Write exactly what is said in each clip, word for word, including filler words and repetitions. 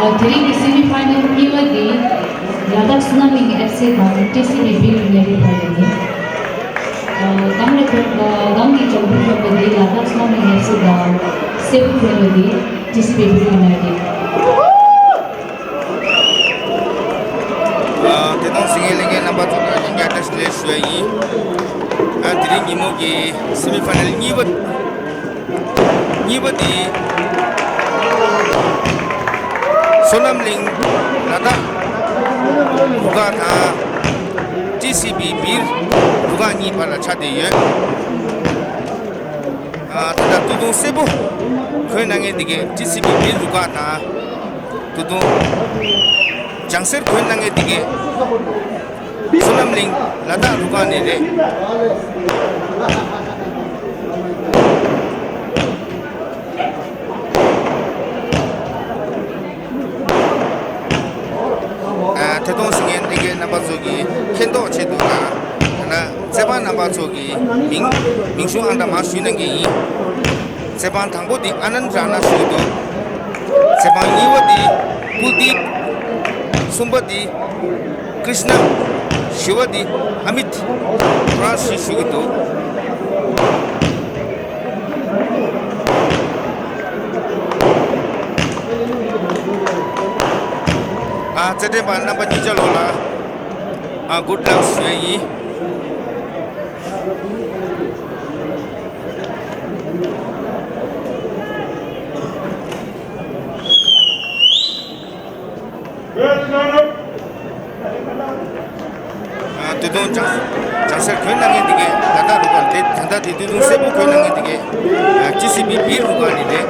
དེ་རིང་གི་སེ་མི་ཕའི་ནལ་གཉིས་པ་དེ་ལ་དྭགས་བསོད་ནམས་གླིང་ཨེཕ་སི་དང་ཊི་སི་བི་བིར་གཉིས་ཀྱི་བར་ལ་ཡིན། གང་ལ་གང་གི་ལྗང་བུ་ཐོན་པ་དེ་ལ་དྭགས་བསོད་ནམས་གླིང་ཨེཕ་སི་དང་སེར་པོ་ཐོན་པ་དེ་ཊི་སི་བི་བིར་གཉིས་ཀྱི་བར་ལ་ཡིན། ཨ། དེ་དང་སྲིད་ངན་ལས་ངན་རྣམ་པ་ཚོ་ལ་ཡང་བསྐྱར་བཀྲ་ཤིས་བདེ་ལེགས་ཞུ་ཡ་ཡིན། ཨ། དེ་རིང་ཉིན་མོ་གི་སེ་མི་ཕའི་ནལ་གཉིས་པ། གཉིས་པ་དེ་བསོད་ནམས་གླིང་ལ་དྭགས་རུ་ཁག་དང་ཊི་སི་བི་བིར་རུ་ཁག་གཉིས་བར་ལ་ཆགས་བསྡད་ཡོད། ཨ། ད་ལྟ་སྟོད་ཐུང་སེར་པོ་གོན་གནང་མཁན་དེ་གས་ཊི་སི་བི་བིར་རུ་ཁག་དང་། སྟོད་ཐུང་ལྗང་སེར་གོན་གནང་མཁན་དེ་གས་བསོད་ནམས་གླིང་ལ་དྭགས་རུ་ཁག་ནས་རེད། ཨ། ཐད་གཏོང་གཟིགས་མཁན་ལྷན་རྒྱས་རྣམ་པ་ཚོ་གིས་མཁྱེན་རྟོགས་ཆེད་དུ་ལ། ད་ལྟ་རྩེད་འབངས་རྣམ་པ་ཚོ་གི་མིང་མིང་གཞུང་ཨང་དང་མ་ཞུས་གནང་གི་ཡིན། རྩེད་འབངས་དང་པོ་དེ་ཨ་ནན་ར་ན་ཞུ་གི་འདུག་རྩེད་འབངས་གཉིས་པ་དེ་ཀུལ་དིབ། གསུམ་པ་དེ་ཀྲིཤ་ན། བཞི་པ་དེ་ཨ་མིད། ཁོ་རང་བཞི་ཞུ་གི་འདུག་ཨ། རྩེད་འགྲན་པ་རྣམ་པ་གཉིས་ཆ་ལོ་ལ། ཨ། གུཌ་ལག་ཞུ་ཡ་ཡིན། ཨ། སྟོད་ཐུང་ལྗང་ལྗང་སེར་གོན་གནང་མཁན་དེ་གས་ལ་དྭགས་རུ་ཁག་དེ། ད་ལྟ་དེ་སྟོད་ཐུང་སེར་པོ་གོན་གནང་མཁན་དེ་གས་ཊི་སི་བི་བིར་རུ་ཁག་ནས་རེད།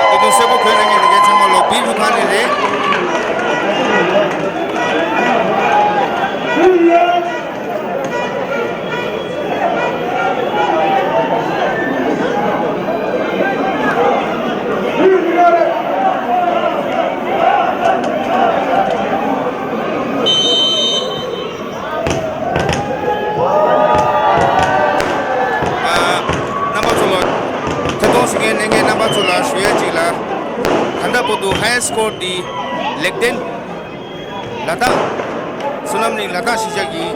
སྟོད་ཐུང་སེར་པོ་གོན་གནང་མཁན་དེ་གས་ཚང་མ་ལོ་བིར་རུ་ཁག་ནས་རེད། ཨ། རྣམ་པ་ཚོ་ལ། ཐད་གཏོང་གཟིགས་མཁན་ལྷན་རྒྱས་རྣམ་པ་ཚོ་ལ་ཞུ་ཡས་གཅིག་ལ། ད་ལྟ་བར་དུ་ཧའེ་སི་ཀོར་འདི་ལེགས་ལྡན་ལ་དྭགས། བསོད་ནམས་གླིང་ལ་དྭགས་གཞིས་ཆགས་ཀྱི་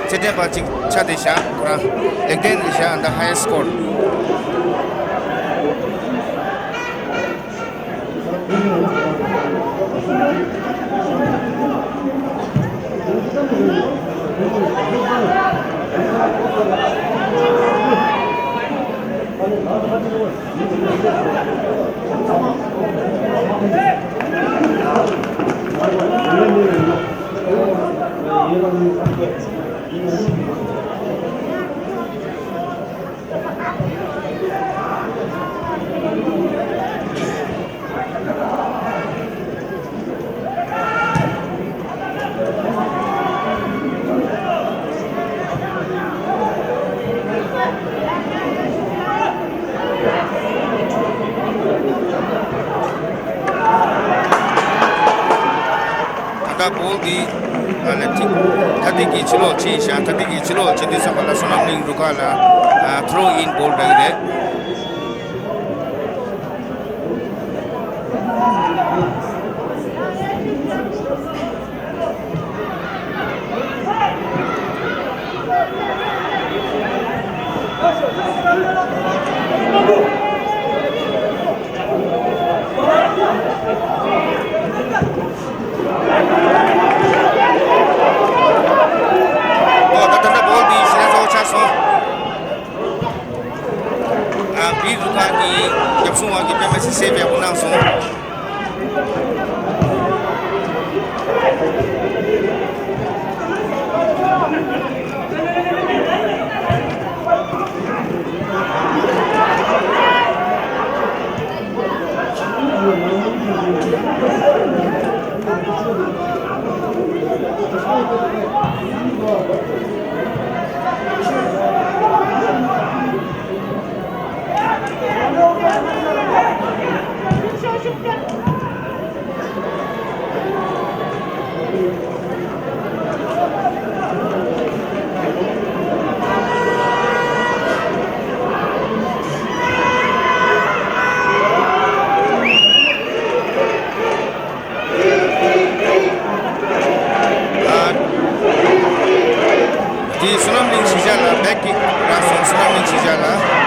རྩེད་འགྲན་པ་གཅིག་ཆགས་བསྡད་ཤག་ཁོ་རང་ལེགས་ལྡན་རེད་ཤག་ཨ་ད་ཧའེ་སི་ཀོར། ད་ལྟ་བོལ་འདི་ཨ་ལེ་ཐིག་ད་ཐིག་གི་ཕྱི་ལོགས་ཕྱིན་ཤག་ད་ཐིག་གི་ཕྱི་ལོགས་ཕྱིན་དུས་ཙམ་པ་ལ་བསོད་ནམས་གླིང་རུ་ཁག་ལ་ཨ་ཐྲོ་ཨིན་བོལ་འདྲ་གི་རེད། ཨོ་ད་ད་ལྟ་བོལ་འདི་གཞི་ནས་གཙོ་བོ་ཆགས་སོང་། ཨི་རུ་ཁ་གི་རྒྱབ་སྲུང་བ་གི་པེ་མེ་སི་སེབ་ཡག་པོ་གནང་སོང་། དེ་བསོད་ནམས་གླིང་གཞིས་ཆགས་ལ་བེག་ཀིག་རག་སོང་། བསོད་ནམས་གླིང་གཞིས་ཆགས་ལ།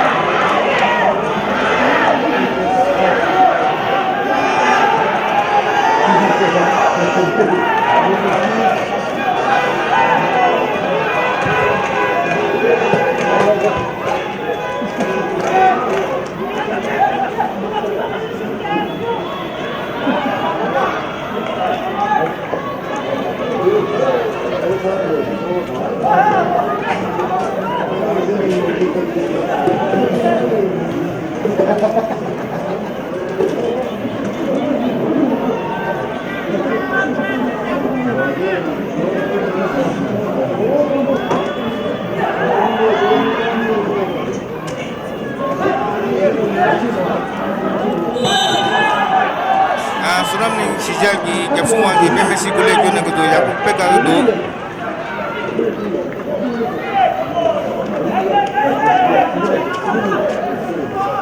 ཨ། བསོད་ནམས་གླིང་གཞིས་ཆགས་ཀྱི་རྒྱབ་སྲུང་བ་གིས་པེ་མེ་སི་སྐུ་ལས་སྐྱོན་གནང་གི་འདུག། ཡག་པོ་དཔེ་དགའ་གི་འདུག།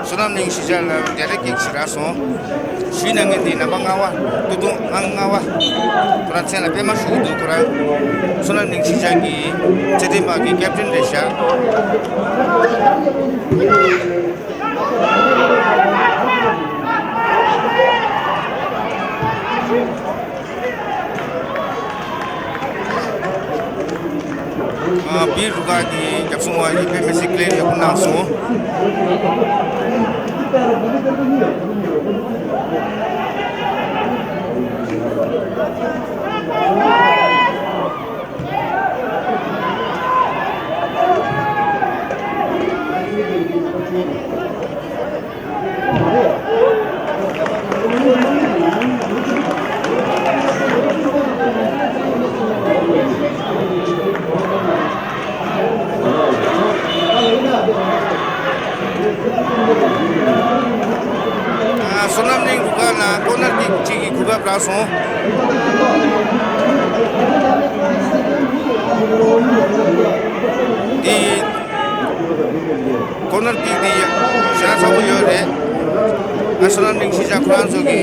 བསོད་ནམས་གླིང་གཞིས་ཆགས་ལ་བདེ་ལེགས་ཀྱི་ཞེ་དྲག་སོང་། ཞུས་གནང་མཁན་དེ་རྣམ་པ་ལྔ་པ། སྟོད་ཐུང་ཨང་ལྔ་པ། ཁོ་རང་མཚན་ལ་པད་མ་ཞུ་གི་འདུག། ཁོ་རང་བསོད་ནམས་གླིང་གཞིས་ཆགས་ཀྱི་རྩེད་འགྲན་པ་གི་ཀེབ་ཏན་རེད་ཤག། ཨ། བི་རུ་ཁ་གི་རྒྱབ་སྲུང་བ་ཡིས་པེ་མེ་སི་ཀི་ལེར་ཡག་པོ་གནང་སོང་། ཨ། བསོད་ནམས་གླིང་རུ་ཁག་ལ་ཀོར་ནར་ཀིག་གཅིག་གི་གོ་སྐབས་རག་སོང་། འདི་ཀོར་ནར་ཀིག་འདི་ཞེ་དྲག་ཚ་པོ་ཡོད་རེད། ཨ། བསོད་ནམས་གླིང་གཞིས་ཆགས་ཁོ་རང་ཚོ་གི་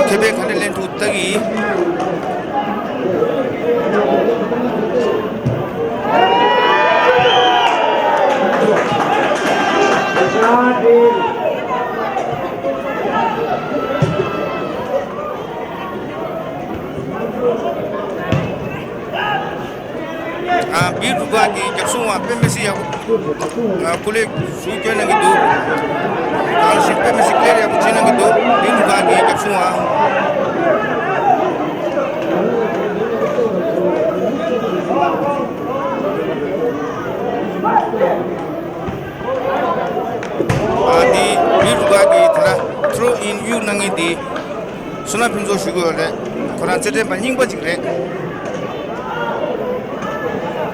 ཁེ་ཕན་ག་འདྲ་ལེན་ཐུབ་ལྟ་གི་ཡིན། ཨ། བི་རུ་ཁག་གི་རྒྱབ་སྲུང་བ་པེ་མེ་སི་ཡག་པོ། ཨ། སྐུ་ལས་ཟུར་བསྐྱོན་གནང་གི་འདུག། གང་ཞིག་པེ་མེ་སི་ཀི་ལེར་ཡག་པོ་བྱེད་གནང་གི་འདུག། བི་རུ་ཁག་གི་རྒྱབ་སྲུང་བ། ཨ། འདི་བི་རུ་ཁག་གི་དེ་ལ་ཐྲོ་ཨིན་གཡུག་གནང་མཁན་འདི། བསོད་ནམས་ཕུན་ཚོགས་ཞུ་དགོས་རེད། ཁོ་རང་རྩེད་འགྲན་པ་རྙིང་པ་ཅིག་རེད།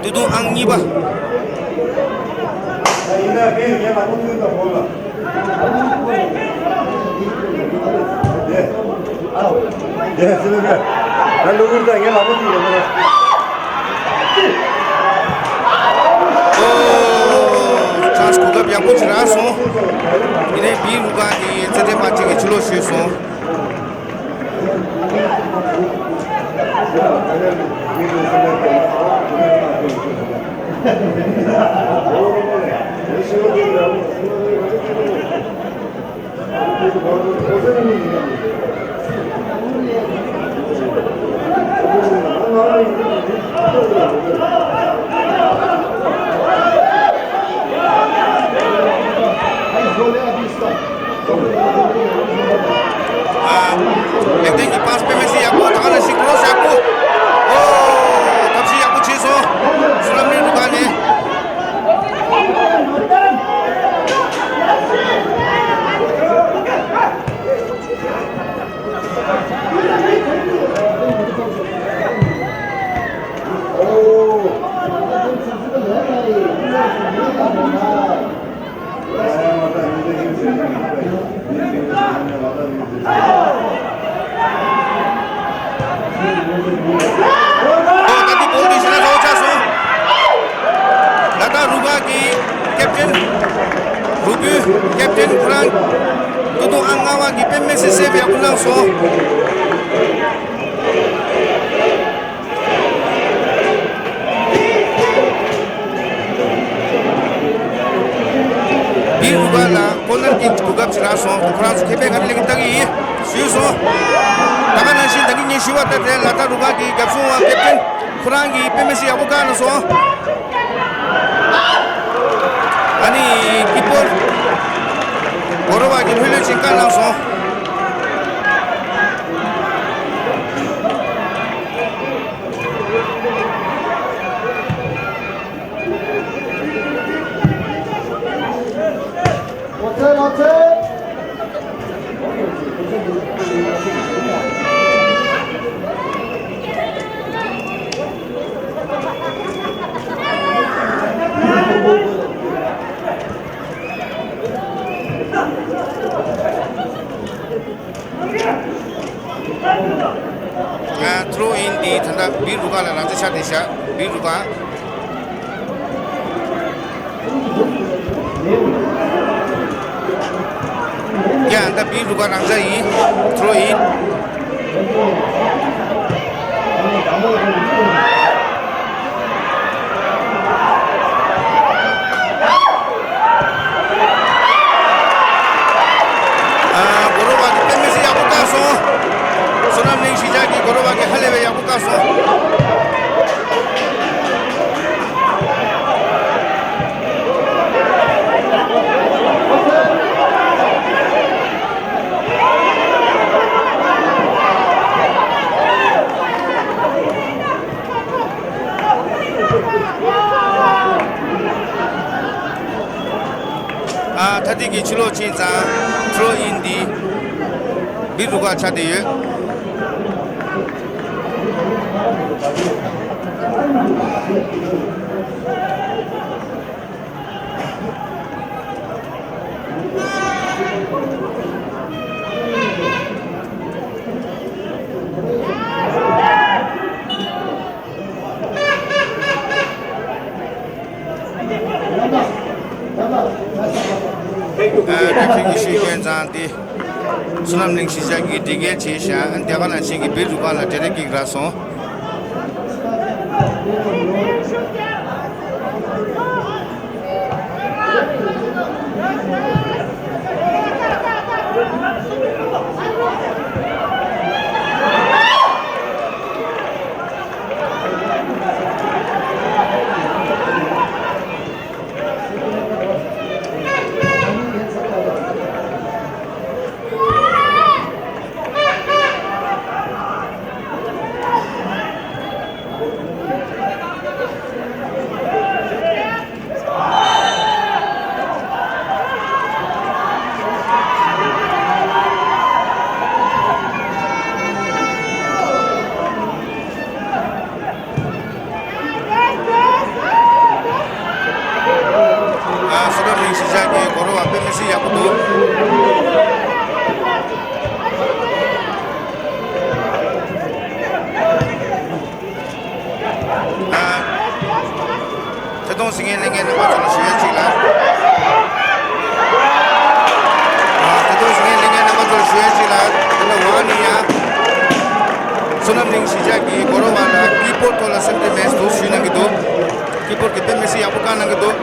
སྟོད་ཐུང་ཨང་གཉིས་པ། ཨོ། ཆན་སི་གོ་སྐབས་ཡག་པོ་ཅིག་རག་སོང་། ཡིན་ནའི་བི་རུ་ཁག་གི་རྩེད་འགྲན་པ་ཅིག་གིས་ཕྱིར་ལོག་བྱས་སོང་། ཨོ། ད་འདི་བོལ་དེ་ཕྱི་ནས་རོགས་ཆགས་སོང་། ལ་དྭགས་རུ་ཁག་གི་ཀེབ་ཏན། རུ་དཔོན་ཀེབ་ཏན་ཁོ་རང་ཏུ་ཏུ་ཨང་ལྔ་པ་གི་དཔེ་མི་སྲིད་སེབ་ཡག་པོ་གནང་སོང་། བིར་རུ་ཁག་ལ་ཀོ་ནར་ཀིག་གོ་སྐབས་ཅིག་རག་སོང་། ཁོ་རང་ཚོ་ཁེ་ཕན་ག་རེ་ལེན་གྱི་ལྟ་གི་ཡིན། ཞུས་སོང་། ད་ག་ནང་བཞིན་ད་གིན་ངས་ཞུས་པ་ལྟར་དེ་ལ་དྭགས་རུ་ཁག་གི་རྒྱབ་སྲུང་བ་ཀེབ་ཏན་ཁོ་རང་གིས་དཔེ་མི་སྲིད་ཡག་པོ་བཀག་གནང་སོང་། ཨ་ནི་ཀི་པར་གོ་རོ་བ་གིས་ལྷོད་ལྷོད་ཅིག་བཀག་གནང་སོང་། ཨ། ཐྲོ་ཨིན་འདི་ད་ལྟ་བིར་རུ་ཁག་ལ་རང་འཇགས་ཆགས་བསྡད་ཤག་བིར་རུ་ཁག་ཡ། ད་བིར་རུ་ཁག་རང་འཇགས་ཡིན། ཐྲོ་ཨིན། ཨ། གོ་རོ་བ་གིས་དཔེ་མི་སྲིད་ཡག་པོ་བཀག་སོང་། བསོད་ནམས་གླིང་གཞིས་ཆགས་ཀྱི་གོ་རོ་བ་གིས་ཧ་ལས་པའི་ཡག་པོ་བཀག་སོང་། ཨ། ཐ་ཐིག་གི་ཕྱི་ལོགས་ཕྱིན་ཙང་ཐྲོ་ཨིན་འདི་བིར་རུ་ཁག་ཆགས་བསྡད་ཡོད། ཨ། ཀེབ་ཏན་གྱིས་ཤེས་ཀྱིན་ཙང་དེ་བསོད་ནམས་གླིང་གཞིས་ཆགས་ཀྱིས་སྒྲིག་འགལ་བྱས་ཤག་ཨ། དེ་ག་ནང་བཞིན་གྱི་བིར་རུ་ཁག་ལ་འབྲས་རེ་ཀིག་རག་སོང་། ཨ། བསོད་ནམས་གླིང་གཞིས་ཆགས་ཀྱི་གོ་རོ་བ་དཔེ་མི་སྲིད་ཡག་པོ་འདུག་ཨ། ཐད་གཏོང་གཟིགས་མཁན་ལྷན་རྒྱས་རྣམ་པ་ཚོ་ལ་ཞུ་ཡ་གཅིག་ལ། ཨ། ཐད་གཏོང་གཟིགས་མཁན་ལྷན་རྒྱས་རྣམ་པ་ཚོ་ལ་ཞུ་ཡ་གཅིག་ལ། དེ་ནས་འོག་ནས་ཡང་བསོད་ནམས་གླིང་གཞིས་ཆགས་ཀྱི་གོ་རོ་བ་ལ་ཀི་པོར་ཐོག་ལ་སེམས་ཁྲལ་མེད་འདུག་ཞུས་གནང་གི་འདུག་ཀི་པོར་གྱིས་དཔེ་མི་སྲིད་ཡག་པོ་བཀག་གནང་གི་འདུག་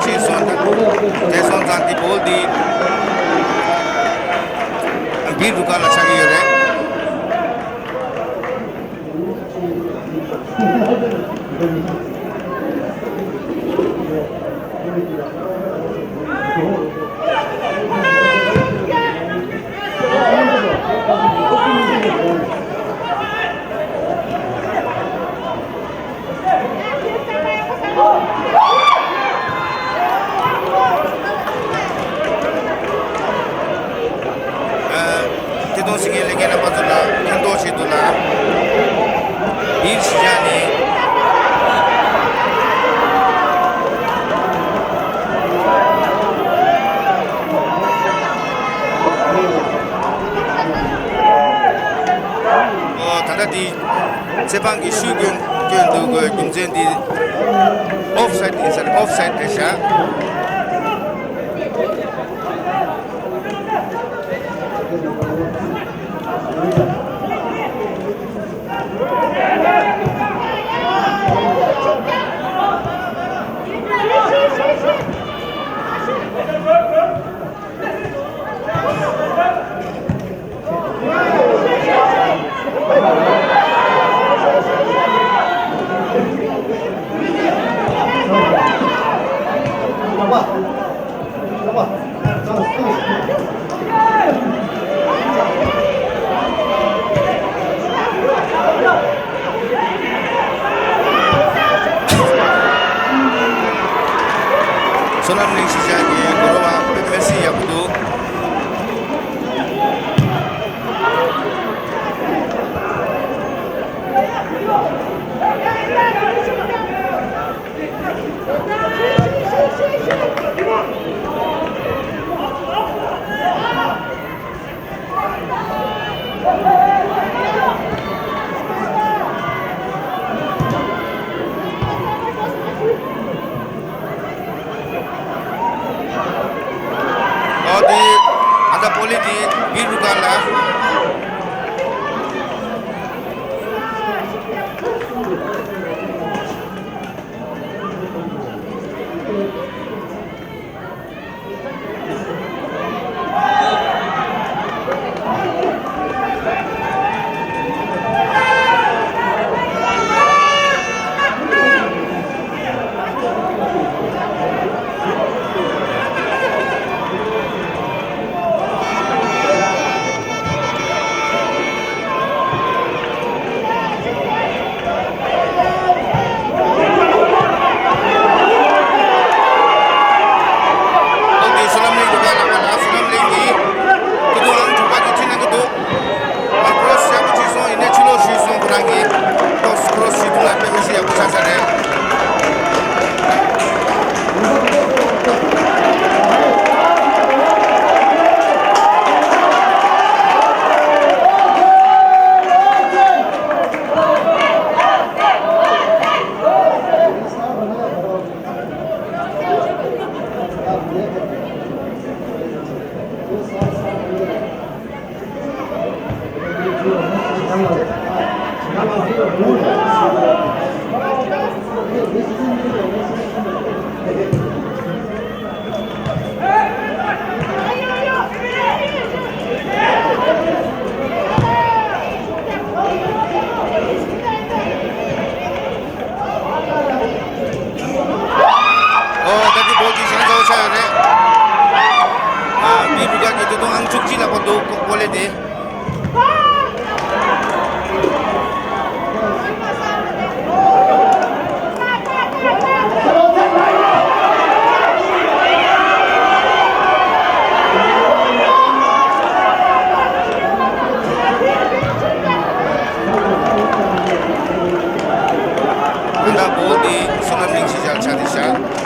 ཕྱིན་སོང་། དེ་སོང་ཙང་དེ་བོལ་དེ་བི་རུ་ཀ་ལ་ཆགས་ཀྱི་ཡོད་རེད། ཨ། ཐད་གཏོང་ཞིག་གི་ལས་འགན་རྣམ་པ་ཚོ་ལ་ཕན་ཐོགས་ཆེད་དུ་ལ་བིར་ཞི་ཇ་ནི། ཨོ། ད་ལྟ་འདི་ཚེ་དཔང་གི་ཤུལ་བསྐྱོན་བསྐྱོན་འདུག་གོ། རྒྱུ་མཚན་འདི་ཨོཕ་སའིད་ཡིན་ས་རེད། ཨོཕ་སའིད་རེད་ཤག་བསོད་ནམས་གླིང་གཞིས་ཆགས་ཀྱི་གུ་རུ་པ་དཔེ་མི་སྲིད་ཡག་པོ་འདུག་ཨོ་དེ། ཨ་ད་པོ་ལི་དེ་བི་རུ་ཀ་ལ། ཨོ་དེ་བསོད་ནམས་གླིང་དུ་ག་ལ་བ་ལ་བསོད་ནམས་གླིང་གི་ཁུ་ཐུ་ཨང་གྲོགས་པ་གི་ཁྲིད་གནང་གི་འདུག་ཨ་ཀྲོ་སི་ཡག་པོ་བྱས་སོང་། ཡིན་ནའི་ཕྱི་ལོགས་ཞུས་སོང་། ཁོ་རང་གིས་ཀྲོ་སི་ཀྲོ་སི་ཞུས་འདུག་ལ་དཔེ་མི་སྲིད་ཡག་པོ་ཆགས་ས་རེད། ཨོ་ད་དེ་བོལ་དེ་ཞེ་དྲག་ཚ་བོ་ཆགས་ཡོད་རེད། ཨ་མི་རུ་ཀ་གི་དེ་དུང་ཨང་བཅུ་གཅིག་ལ་བབས་འདུག་གོ་ལེ་དེ། ད་ལྟ་བོལ་དེ་བསོད་ནམས་གླིང་གཞིས་ཆགས་ཆགས་བསྡད་ཤག་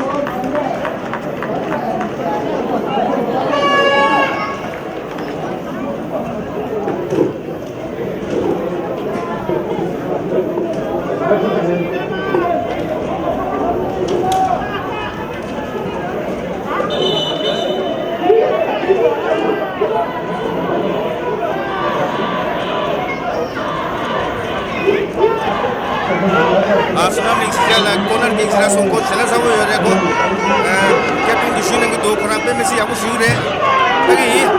ཨ། བསོད་ནམས་གླིང་གཞིས་ཆགས་ལ་ཀོ་ནར་ཀིག་ཟེར་སོང་། ཁོ་ཞེ་ལ་ཚ་བོ་ཡོད་རེད་ཁོ། ཨ། ཀེབ་ཏན་གྱིས་ཞུས་གནང་གི་འདུག་ཁོ་རང་དཔེ་མི་སྲིད་ཡག་པོ་ཞིག་རེད། ད་གི་ཡིན།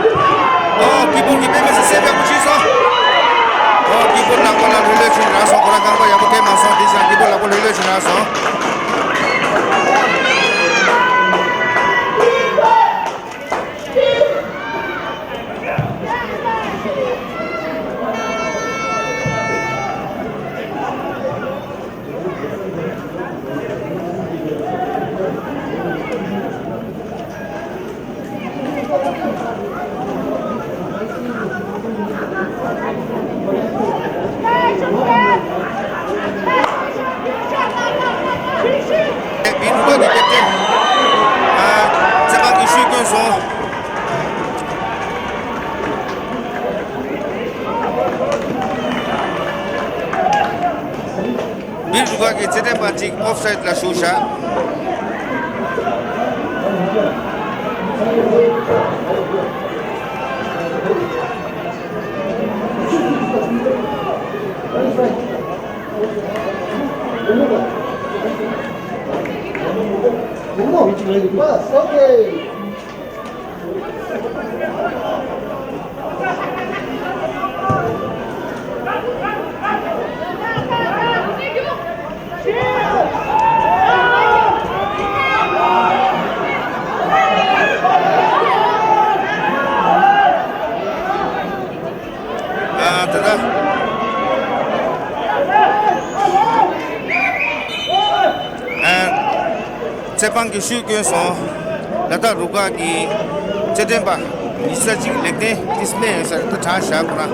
ཨོ། ཀི་པར་གྱིས་དཔེ་མི་སྲིད་སེབ་ཡག་པོ་བྱས་སོང་། ཨོ། ཀི་པར་ལག་པ་ལ་ལྷོད་ལྷོད་བྱས་རག་སོང་། ཁོ་རང་རྐང་པ་ཡག་པོ་ཐེབས་མ་སོང་། དེ་བཞིན་ཀི་པར་ལག་པ་ལྷོད་ལྷོད་བྱས་རག་སོང་། བི་རུ་ཀ་གི་ཀེབ་ཏན། ཨ། ཚེ་དཔག་གིས་ཤུགས་བསྐྱོན་སོང་། བི་རུ་ཀ་གི་རྩེད་འགྲན་པ་གཅིག་ཨོཕ་སའིད་ལ་ཞུགས་བཞག་ཨ། ད་ལྟ། ཨ། ཚེ་དཔག་གིས་ཤུགས་བསྐྱོན་སོང་། ལ་དྭགས་རུ་ཁག་གི་རྩེད་འགྲན་པ་ཉི་ཤུ་རྩ་གཅིག་ལེགས་ལྡན་ཏིས་སྨད་ཡོད་ས་རེད། ད་དྲག་བཞག་ཁོ་རང་།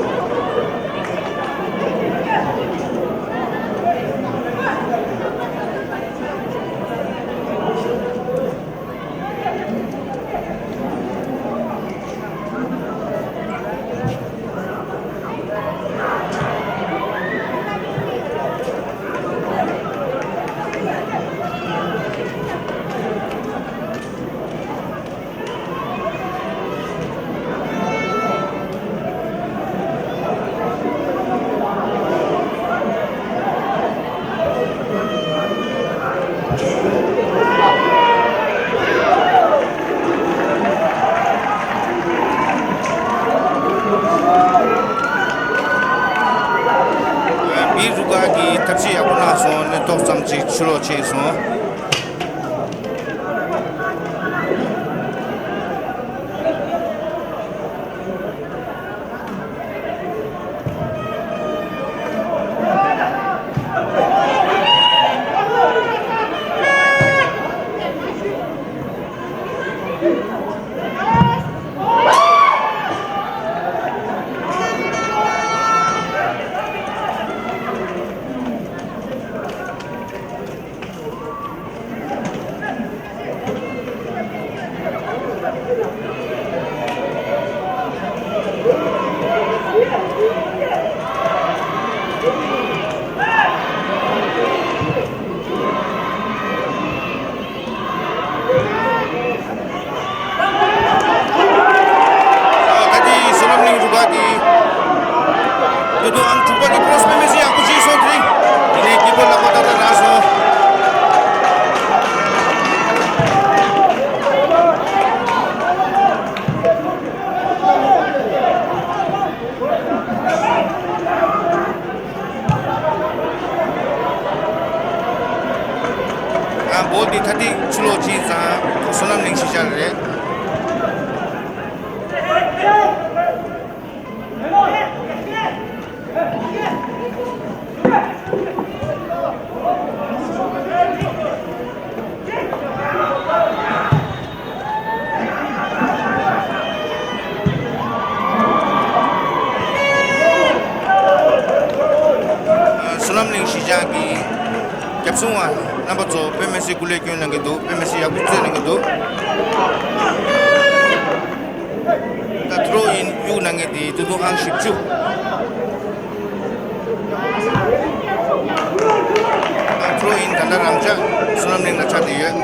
བི་རུ་ཀ་གིས་ཐབས་ཤེས་ཡག་པོ་གནང་སོང་། གནས་ཏོག་ཙམ་ཅིག་ཕྱིར་ལོག་བྱས་སོང་། ད་ལྟའི་བསོད་ནམས་གླིང་རུ་ཁག་གིས་ད་དུང་ཨང་དྲུག་པ་གི་ཀོ་རོ་སི་དཔེ་མི་སྲིད་ཡག་པོ་བྱས་སོང་། དེ་རིང་དེ་ནས་ཀི་པར་ལག་པ་ཏག་ཏག་རག་སོང་། ཨ། བོལ་འདི་ཐ་ཐིག་ཕྱི་ལོགས་ཕྱིན་ཙང་བསོད་ནམས་གླིང་གཞིས་ཆགས་རེད། བསོད་ནམས་གླིང་གཞིས་ཆགས་ཀྱི་རྒྱབ་སྲུང་བ་རྣམ་པ་ཚོ་དཔེ་མི་སྲིད་སྐུ་ལས་བསྐྱོན་གནང་གི་འདུག་དཔེ་མི་སྲིད་ཡག་པོ་རྩེད་གནང་གི་འདུག་ད་ཐོ་རོ་ཡིན་གཡུག་གནང་མཁན་དེ་ད་དུང་ཨང་བཞི་བཅུ། ཨ། ཐོ་རོ་ཡིན་ད་ལྟ་རང་འཇགས་བསོད་ནམས་གླིང་ལ་ཆགས་བསྡད་ཡོད།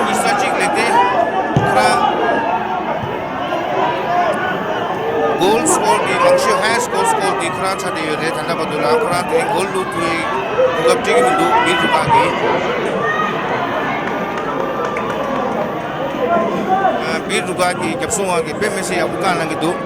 ཉི་ཤུ་རྩ་གཅིག་ལེགས་ཏེ། ཁོ་རང་གོལ་སྐོར་དེ་མང་ཤོས་ཧའི་སྐོར་སྐོར་དེ་ཁོ་རང་ཆགས་བསྡད་ཡོད་རེད། ད་ལྟ་བར་དུ་ལ་ཁོ་རང་དེ་རིང་གོལ་བླུགས་ཐུབ་པའི་གོ་སྐབས་སྤྲད་ཀྱི་མི་འདུག་བིར་རུ་ཀ་གིས། བིར་རུ་ཀ་གི་རྒྱབ་སྲུང་བ་གིས་དཔེ་མི་སྲིད་ཡག་པོ་བཀག་གནང་གི་འདུག་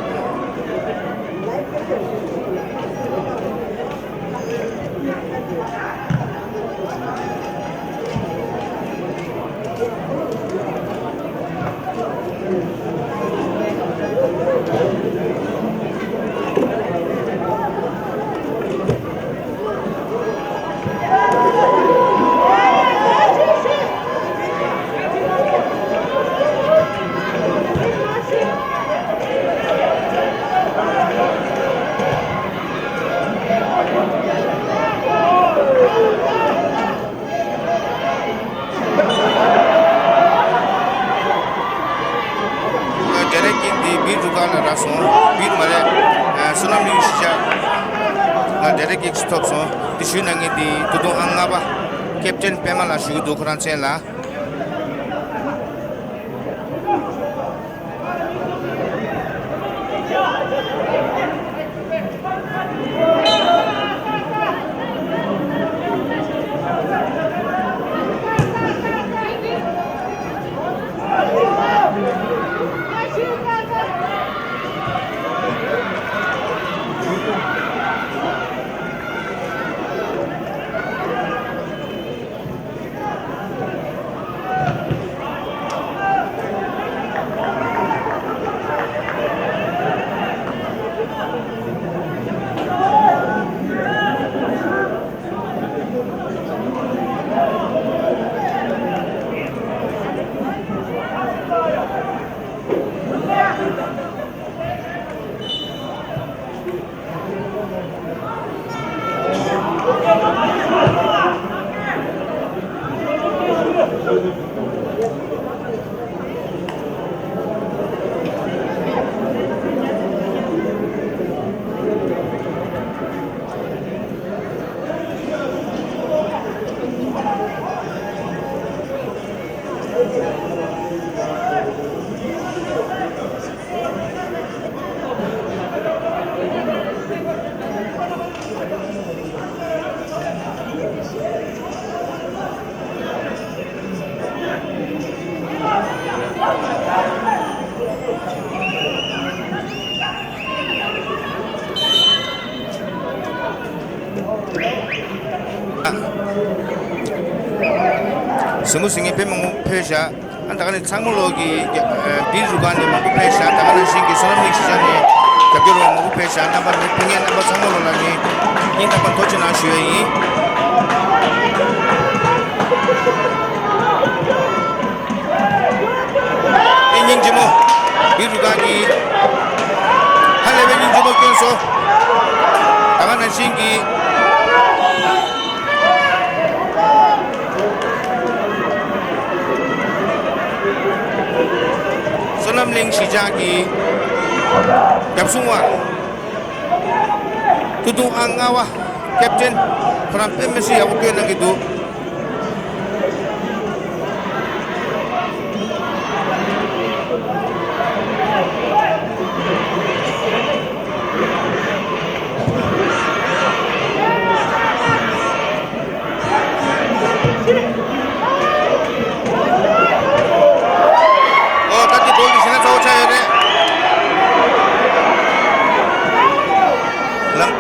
ཌའི་རེག་ཀིག་འདི་བིར་རུ་ཀ་ལ་རག་སོང་། བིར་མ་རེད། བསོད་ནམས་གླིང་གཞིས་ཆགས་ལ་ཌའི་རེག་ཀིག་ཐོབ་སོང་། འདི་ཞུས་གནང་མཁན་འདི་ཏུ་ཏུང་ཨང་ལྔ་པ་ཀེབ་ཏེན་པད་མ་ལགས་ཞུ་གི་འདུག་ཁོ་རང་མཚན་ལ། གཟིགས་མོ་གཟིགས་མཁན་དཔེ་མང་པོ་ཕེབས་ཤག་ཨ་ད་ག་ནས་ཚང་མ་ལོག་གི་བིར་རུ་ཀ་ནས་མང་པོ་ཕེབས་ཤག་ད་ག་ནང་བཞིན་གྱི་བསོད་ནམས་གླིང་གཞིས་ཆགས་ནས་རྒྱབ་སྐྱོར་བ་མང་པོ་ཕེབས་ཤག་རྣམ་པ་ནི་ཕེབས་མཁན་རྣམ་པ་ཚང་མ་ལོག་ལ་ངས་སྙིང་ཐག་པ་ཐུགས་རྗེ་གནང་ཞུ་ཡ་ཡིན། ཨེ་སྙིང་རྗེ་མོ། བིར་རུ་ཀ་གིས་ཧ་ལས་པའི་སྙིང་རྗེ་མོ་བསྐྱོན་སོང་། ད་ག་ནང་བཞིན་གྱི། བསོད་ནམས་གླིང་གཞིས་ཆགས་ཀྱི་རྒྱབ་སྲུང་བ་ཏུ་ཏུང་ཨང་ལྔ་པ་ཀེབ་ཏེན་ཁོ་རང་དཔེ་མི་སྲིད་ཡག་པོ་བསྐྱོན་གནང་གི་འདུག་ཨོ་ད་དེ་གོལ་དེ་ཤེས་ན་ཚ་བོ་ཆགས་ཡོད་རེད། ལམ།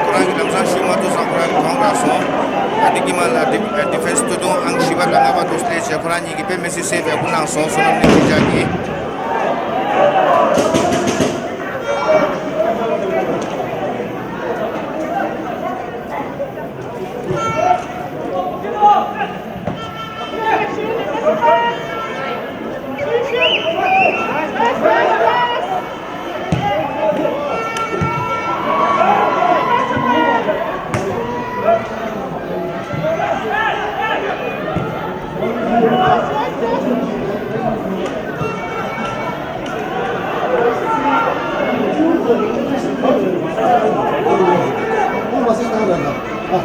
ཁོ་རང་གི་ལམ་སང་ཞུ་མ་ཐུབ་སང་ཁོ་རང་གི་གོང་རག་སོང་། ད་དེ་གི་མ་ལ་ཌི་ཌི་ཕེན་སི་ཏུ་ཏུང་ཨང་བཞི་པ་དང་ལྔ་པ་དུ་སླེབས་བྱས་ཁོ་རང་གཉིས་ཀྱི་དཔེ་མི་སྲིད་སེབ་ཡག་པོ་གནང་སོང་། བསོད་ནམས་གླིང་གཞིས་ཆགས་ཀྱིས། ཨ་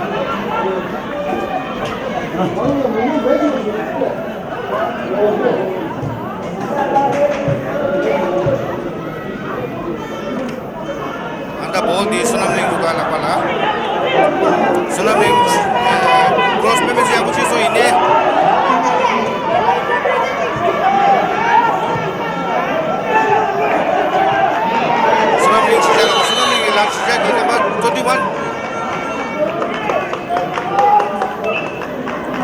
ད་བོལ་འདི་བསོད་ནམས་གླིང་རུ་ཁག་ལག་པ་ལ། བསོད་ནམས་གླིང་ཨ་ཀྲོ་སི་དཔེ་མི་སྲིད་ཡག་པོ་བྱས་སོང་ཡིན་ནའི། བསོད་ནམས་གླིང་གཞིས་ཆགས་ལ། བསོད་ནམས་གླིང་གི་ལག་གཞིས་ཆགས་ཀྱི་རྣམ་པ་ཚོ་དུས་བན།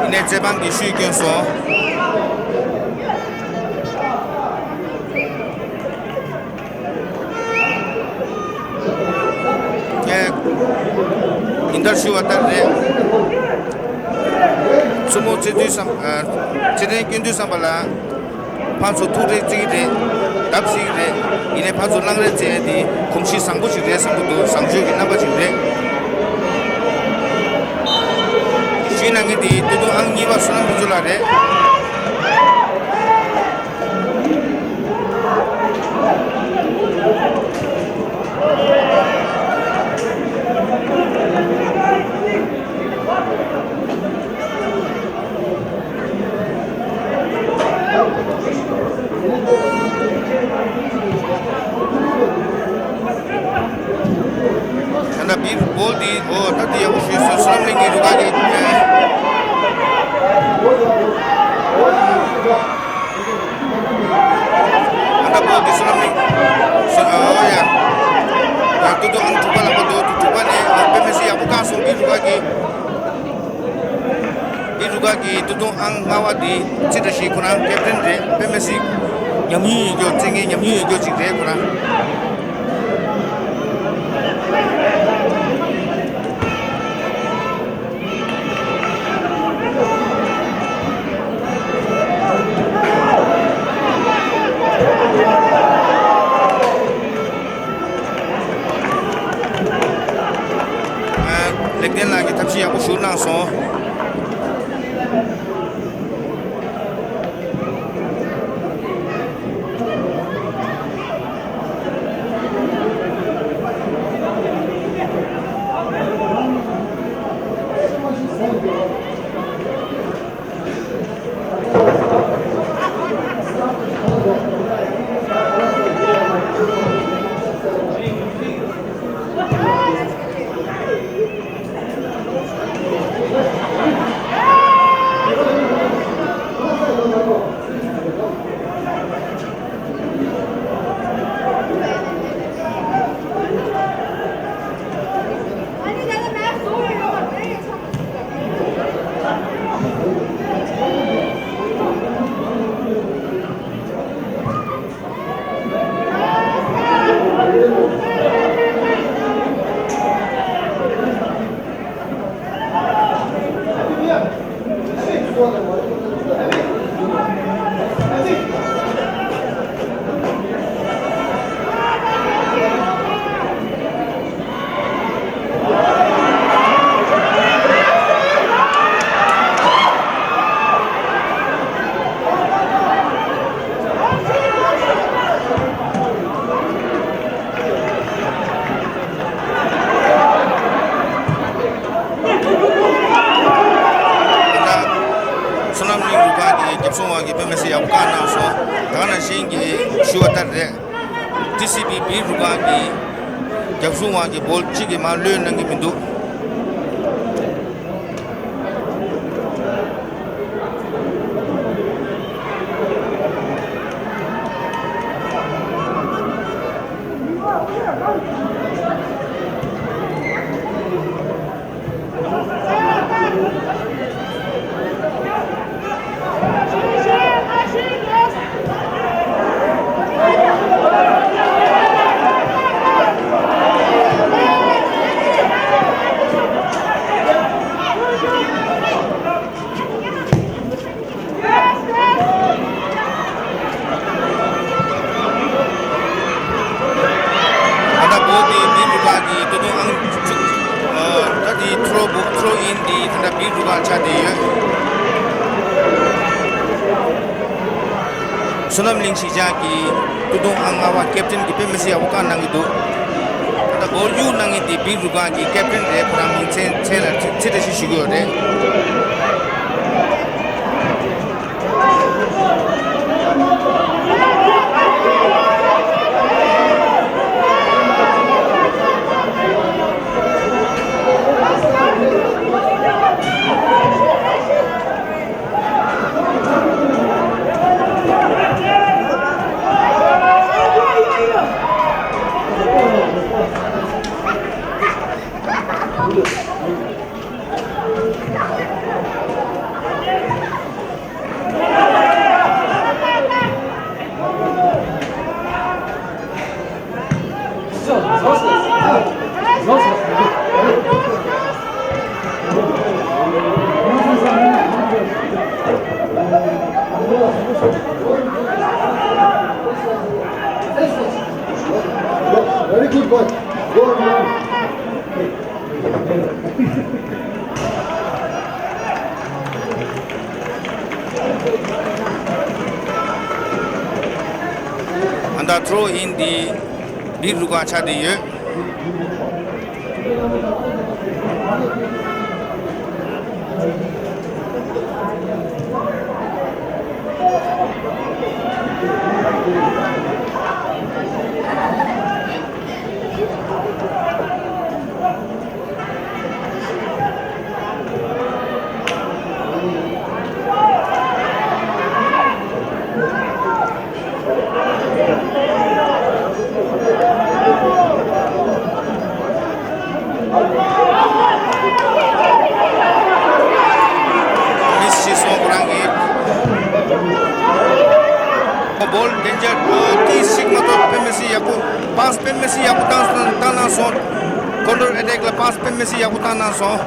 ཡིན་ནའི་རྩེད་འབང་གི་ཤུལ་བསྐྱོན་སོང་། ཡིན་ལྟར་ཞུ་བ་ལྟར་རེད། མཚོ་མོ་རྩེ་དུས་སམ། ཨ། རྩེད་འགྲན་སྐྱོན་དུས་བསམ་པ་ལ། ཕར་ཚུར་ཐུག་རེས་རྩེ་གི་རེད། བརྡབ་གསིག་རེད། ཡིན་ནའི་ཕར་ཚུར་ལངས་རེས་རྩེ་ཡ་དེ་གོམས་གཤིས་བཟང་པོ་ཞིག་རེད་བསམ་གི་འདུག་བཟང་སྤྱོད་ཀྱི་རྣམ་པ་ཞིག་རེད། ཞུས་གནང་མཁན་དེ་སྟོད་ཐུང་ཨང་གཉིས་པ་བསོད་ནམས་ཕུན་ཚོགས་ལགས་རེད། ད་ལྟ་བིར་བོལ་འདི། ཨོ། ད་འདི་ཡག་པོ་ཞུས་སོང་། བསོད་ནམས་གླིང་གི་རུ་ཁག་གི། ཨ་ད་བོལ་འདི་བསོད་ནམས་གླིང་། བསོད། ཨོ་ཡ། ཡ། ཏུ་ཏུ་ཨང་དྲུག་པ་ལག་པ་འདུག་དྲུག་པ་ནས་དཔེ་མི་སྲིད་ཡག་པོ་བཀག་སོང་། བིར་རུ་ཁག་གི། བིར་རུ་ཁག་གི་ཏུ་ཏུ་ཨང་ལྔ་པ་འདི་ཚེ་བཀྲ་ཤིས་ཁོ་རང་ཀེབ་ཏན་རེད། དཔེ་མི་སྲིད་ཉམས་མྱོང་ཡོད་རྒྱུ། རྩེད་མཁན་ཉམས་མྱོང་ཡོད་རྒྱུ་ཅིག་རེད་ཁོ་རང་། ལེགས་ལྡན་ལགས་ཀྱིས་ཐབས་ཤེས་ཡག་པོ་ཞུ་གནང་སོང་། བསོད་ནམས་གླིང་རུ་ཁག་གི་རྒྱབ་སྲུང་བ་གིས་དཔེ་མི་སྲིད་ཡག་པོ་བཀག་གནང་སོང་། ད་ག་ནང་བཞིན་གྱི་ཞུ་བ་ལྟར་རེད། ཊི་སི་བི་བིར་རུ་ཁག་གི་རྒྱབ་སྲུང་བ་གིས་བོལ་གཅིག་གིས་མར་གློད་གནང་གི་མི་འདུག་ད་ལྟ་བོལ་དེ་བིར་རུ་ཁག་གི་ཏུ་ཏུང་ཨང་བཅུ། ཨ། ད་དེ་ཐྲོ་བོ་ཐྲོ་ཨིན་དེ་ད་ལྟ་བིར་རུ་ཁག་ཆགས་བསྡད་ཡོད། བསོད་ནམས་གླིང་གཞིས་ཆགས་ཀྱི་ཏུ་ཏུང་ཨང་ལྔ་པ་ཀེབ་ཏན་གྱིས་དཔེ་མི་སྲིད་ཡག་པོ་བཀག་གནང་གི་འདུག་ད་ལྟ་བོལ་གཡུག་གནང་མཁན་དེ་བིར་རུ་ཁག་གི་ཀེབ་ཏན་རེད། ཁོ་རང་མིང་མཚན་མཚན་ལ་མཚན་ ཞུ་གི་ཡོད་རེད། Very good boy. Go on, man. ཨ་ད་ཐྲོ་ཨིན་འདི་བིག་རུ་ཁག་ཆགས་བསྡད་ཡོད། མིས་བྱས་སོང་ཁོ་རང་གིས། བོལ་ཌེན་ཇར་ཏོག་ཙམ་ཞིག་མ་གཏོགས་དཔེ་མི་སྲིད་ཡག་པོ། པཱས་དཔེ་མི་སྲིད་ཡག་པོ་བཏང་བཏང་གནང་སོང་། ཀོན་ཊར་ཨེ་ཊེག་ལ་པཱས་དཔེ་མི་སྲིད་ཡག་པོ་བཏང་གནང་སོང་།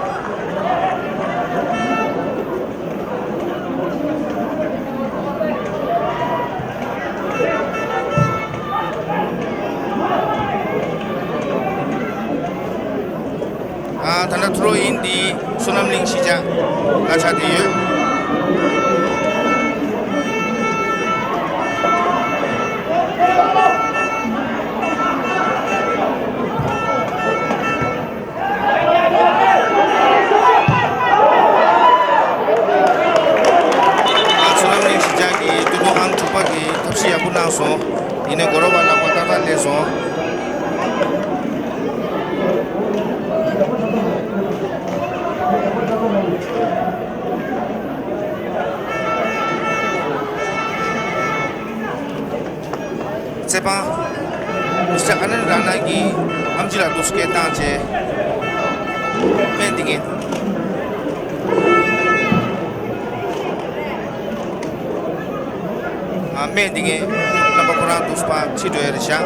ཨ་ད་ལྟ་ཐྲོ་ཨིན་འདི་བསོད་ནམས་གླིང་གཞིས་ཆགས་ལ་ཆགས་བསྡད་ཡོད། ཨ་བསོད་ནམས་གླིང་གཞིས་ཆགས་ཀྱི་སྟོད་ཐུང་ཨང་དྲུག་པ་གིས་ཐབས་ཤེས་ཡག་པོ་གནང་སོང་། ཡིན་ནའི་གོ་རོ་བ་ལག་པ་ཏག་ཏག་སླེབས་སོང་། རྩེད་པ། མི་སི་ཊར་ཨ་ནན་ར་ན་གིས་ཨམ་ཆི་ལ་རྡོ་སྐད་བཏང་བྱས། སྨན་འདི་གིན། ཨ་སྨན་འདི་གིན་རྣམ་པ་ཁོ་རང་རྡོ་སྤ་ཁྲིད་འགྲོ་ཡ་རེད་ཤག་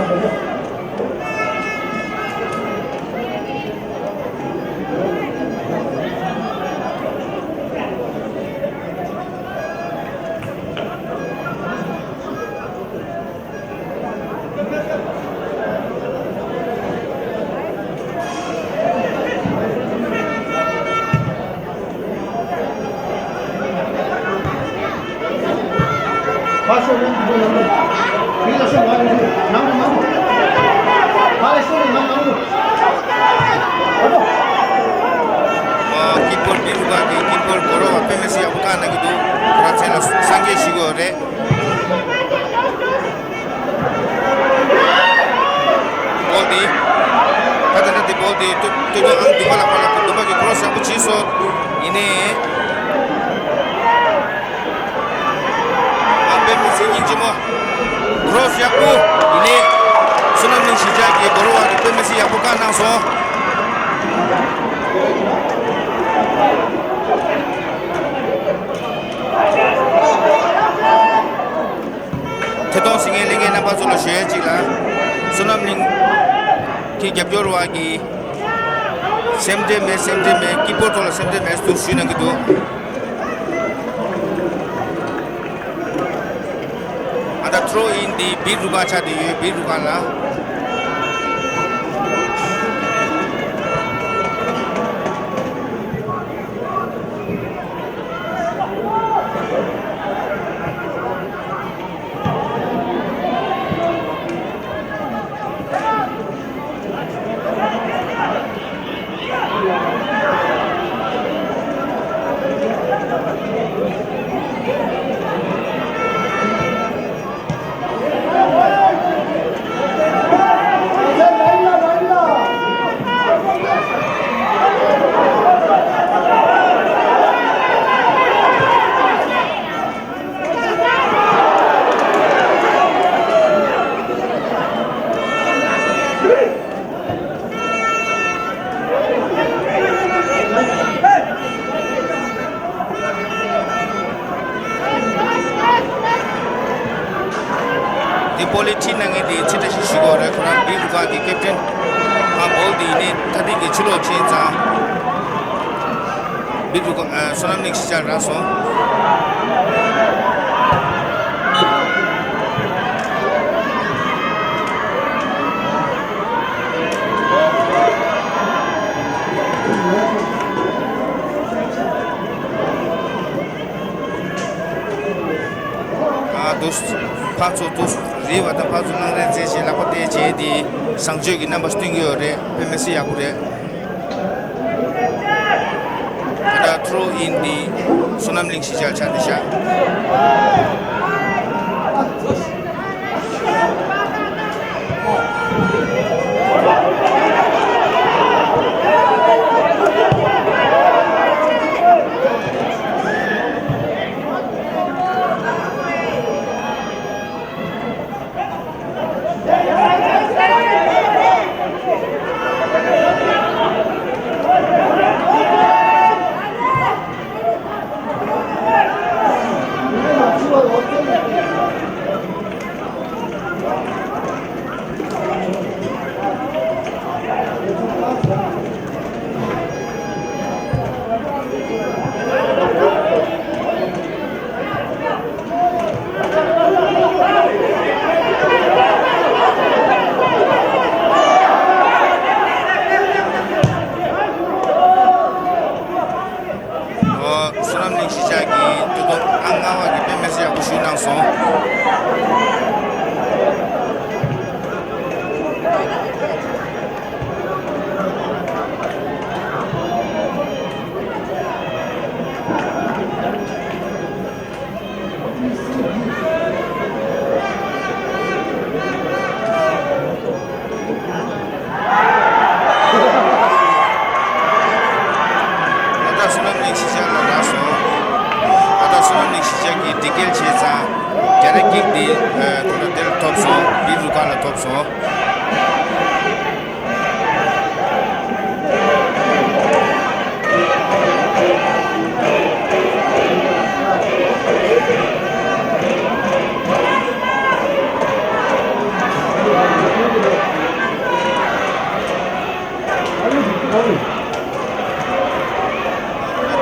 ཀི་པར་ཌི་རུ་ག་གི་ཀི་པར་གོ་རོ་བ་དཔེ་མི་སྲིད་ཡག་པོ་བཀག་གནང་གི་འདུག་ཁོ་རང་མཚན་ལ་སངས་རྒྱས་ཞུ་གི་ཡོད་རེད། བོལ་དེ། ད་ལྟ་ད་དེ་བོལ་དེ་སྟོད་སྟོད་ཐུང་ཨང་བདུན་པ་ལ་ཕར་ལ་བདུན་པ་གི་ཀྲོ་སི་ཡག་པོ་བྱས་སོང་། ཡིན་ནའི། ཨ་དཔེ་མི་སྲིད་སྙིང་རྗེ་མོ། ཀྲོ་སི་ཡག་པོ། ཡིན་ནའི། བསོད་ནམས་གླིང་གཞིས་ཆགས་ཀྱི་གོ་རོ་བ་གི་དཔེ་མི་སྲིད་ཡག་པོ་བཀག་གནང་སོང་། ཐད་གཏོང་གཟིགས་མཁན་ལྷན་རྒྱས་རྣམ་པ་ཚོ་ལ་ཞུ་ཡས་གཅིག་ལ། བསོད་ནམས་གླིང་གི་རྒྱབ་སྐྱོར་བ་གིས་སེམས་ཁྲལ་མེད། སེམས་ཁྲལ་མེད། ཀི་པོར་ཐོག་ལ་སེམས་ཁྲལ་མེད་ཟེར་ཞུས་གནང་གི་འདུག་ཨ་ད་ཐྲོ་ཨིན་འདི་བིག་རུ་ཁག་ཆགས་བསྡད་ཡོད། བིག་རུ་ཁག་ལ། རེད། ཁོ་རང་བིག་རུ་ཁག་གི་ཀེབ་ཏན། ཨ་བོལ་དེ་ཡིན་ནི་ཐ་དིག་གི་ཕྱི་ལོགས་ཕྱིན་ཙང་། བིག་རུ་ཁག་ཨ་བསོད་ནམས་གླིང་གཞིས་ཆགས་རག་སོང་། ཨ་དུས། ཕར་ཚུར་དུས། རེད་བ། ད་ཕར་ཚུར་གནང་རེས་མཛད་བྱས་ལག་པ་གཏད་བྱས་དེ་བཟང་སྤྱོད་ཀྱི་རྣམ་པ་སྟོན་གྱི་ཡོད་རེད། དཔེ་མི་སྲིད་ཡག་པོ་རེད། ད་ལྟ་ཐྲོ་ཨིན་དེ་བསོད་ནམས་གླིང་གཞིས་ཆགས་ཆགས་བསྡད་ཤག་ཨོ། བསོད་ནམས་གླིང་གཞིས་ཆགས་ཀྱི་སྟོད་ཐུང་ཨང་ལྔ་པ་གིས་དཔེ་མི་སྲིད་ཡག་པོ་ཞུས་གནང་སོང་། ད་ལྟ་བསོད་ནམས་གླིང་གཞིས་ཆགས་ལ་རག་སོང་། ད་ལྟ་བསོད་ནམས་གླིང་གཞིས་ཆགས་ཀྱིས་འདི་སྐད་བྱས་ཙང་རྒྱ་ར་ཀིག་འདི་ད་ལྟ་དེར་ཐོབ་སོང་། བིག་རུ་ཁག་ལ་ཐོབ་སོང་།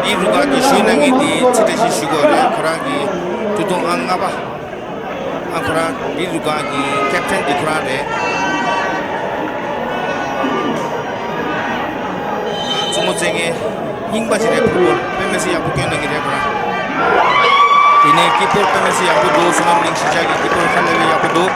བིག་རུ་ཁག་གི་ཞུས་གནང་མཁན་དེ་ཚེ་བཀྲ་ཤིས་ཞུ་དགོས་རེད། ཁོ་རང་གི་ཐུགས་ཐུང་ཨང་ལྔ་པ། ཨ་ཁོ་རང་བིག་རུ་ཁག་གི་ཀེབ་ཏན་དེ་ཁོ་རང་རེད། མཚོ་མོ་རྩེ་ལྔའི་རྙིང་པ་ཅིག་རེད། ཕུ་བོ་དཔེ་མི་སྲིད་ཡག་པོ་སྐྱོན་གནང་གི་རེད་ཁོ་རང་། དེ་ནས་ཀི་པར་དཔེ་མི་སྲིད་ཡག་པོ་འདུག་བསོད་ནམས་གླིང་གཞིས་ཆགས་ཀྱི་ཀི་པར་ཧ་ལས་པའི་ཡག་པོ་འདུག་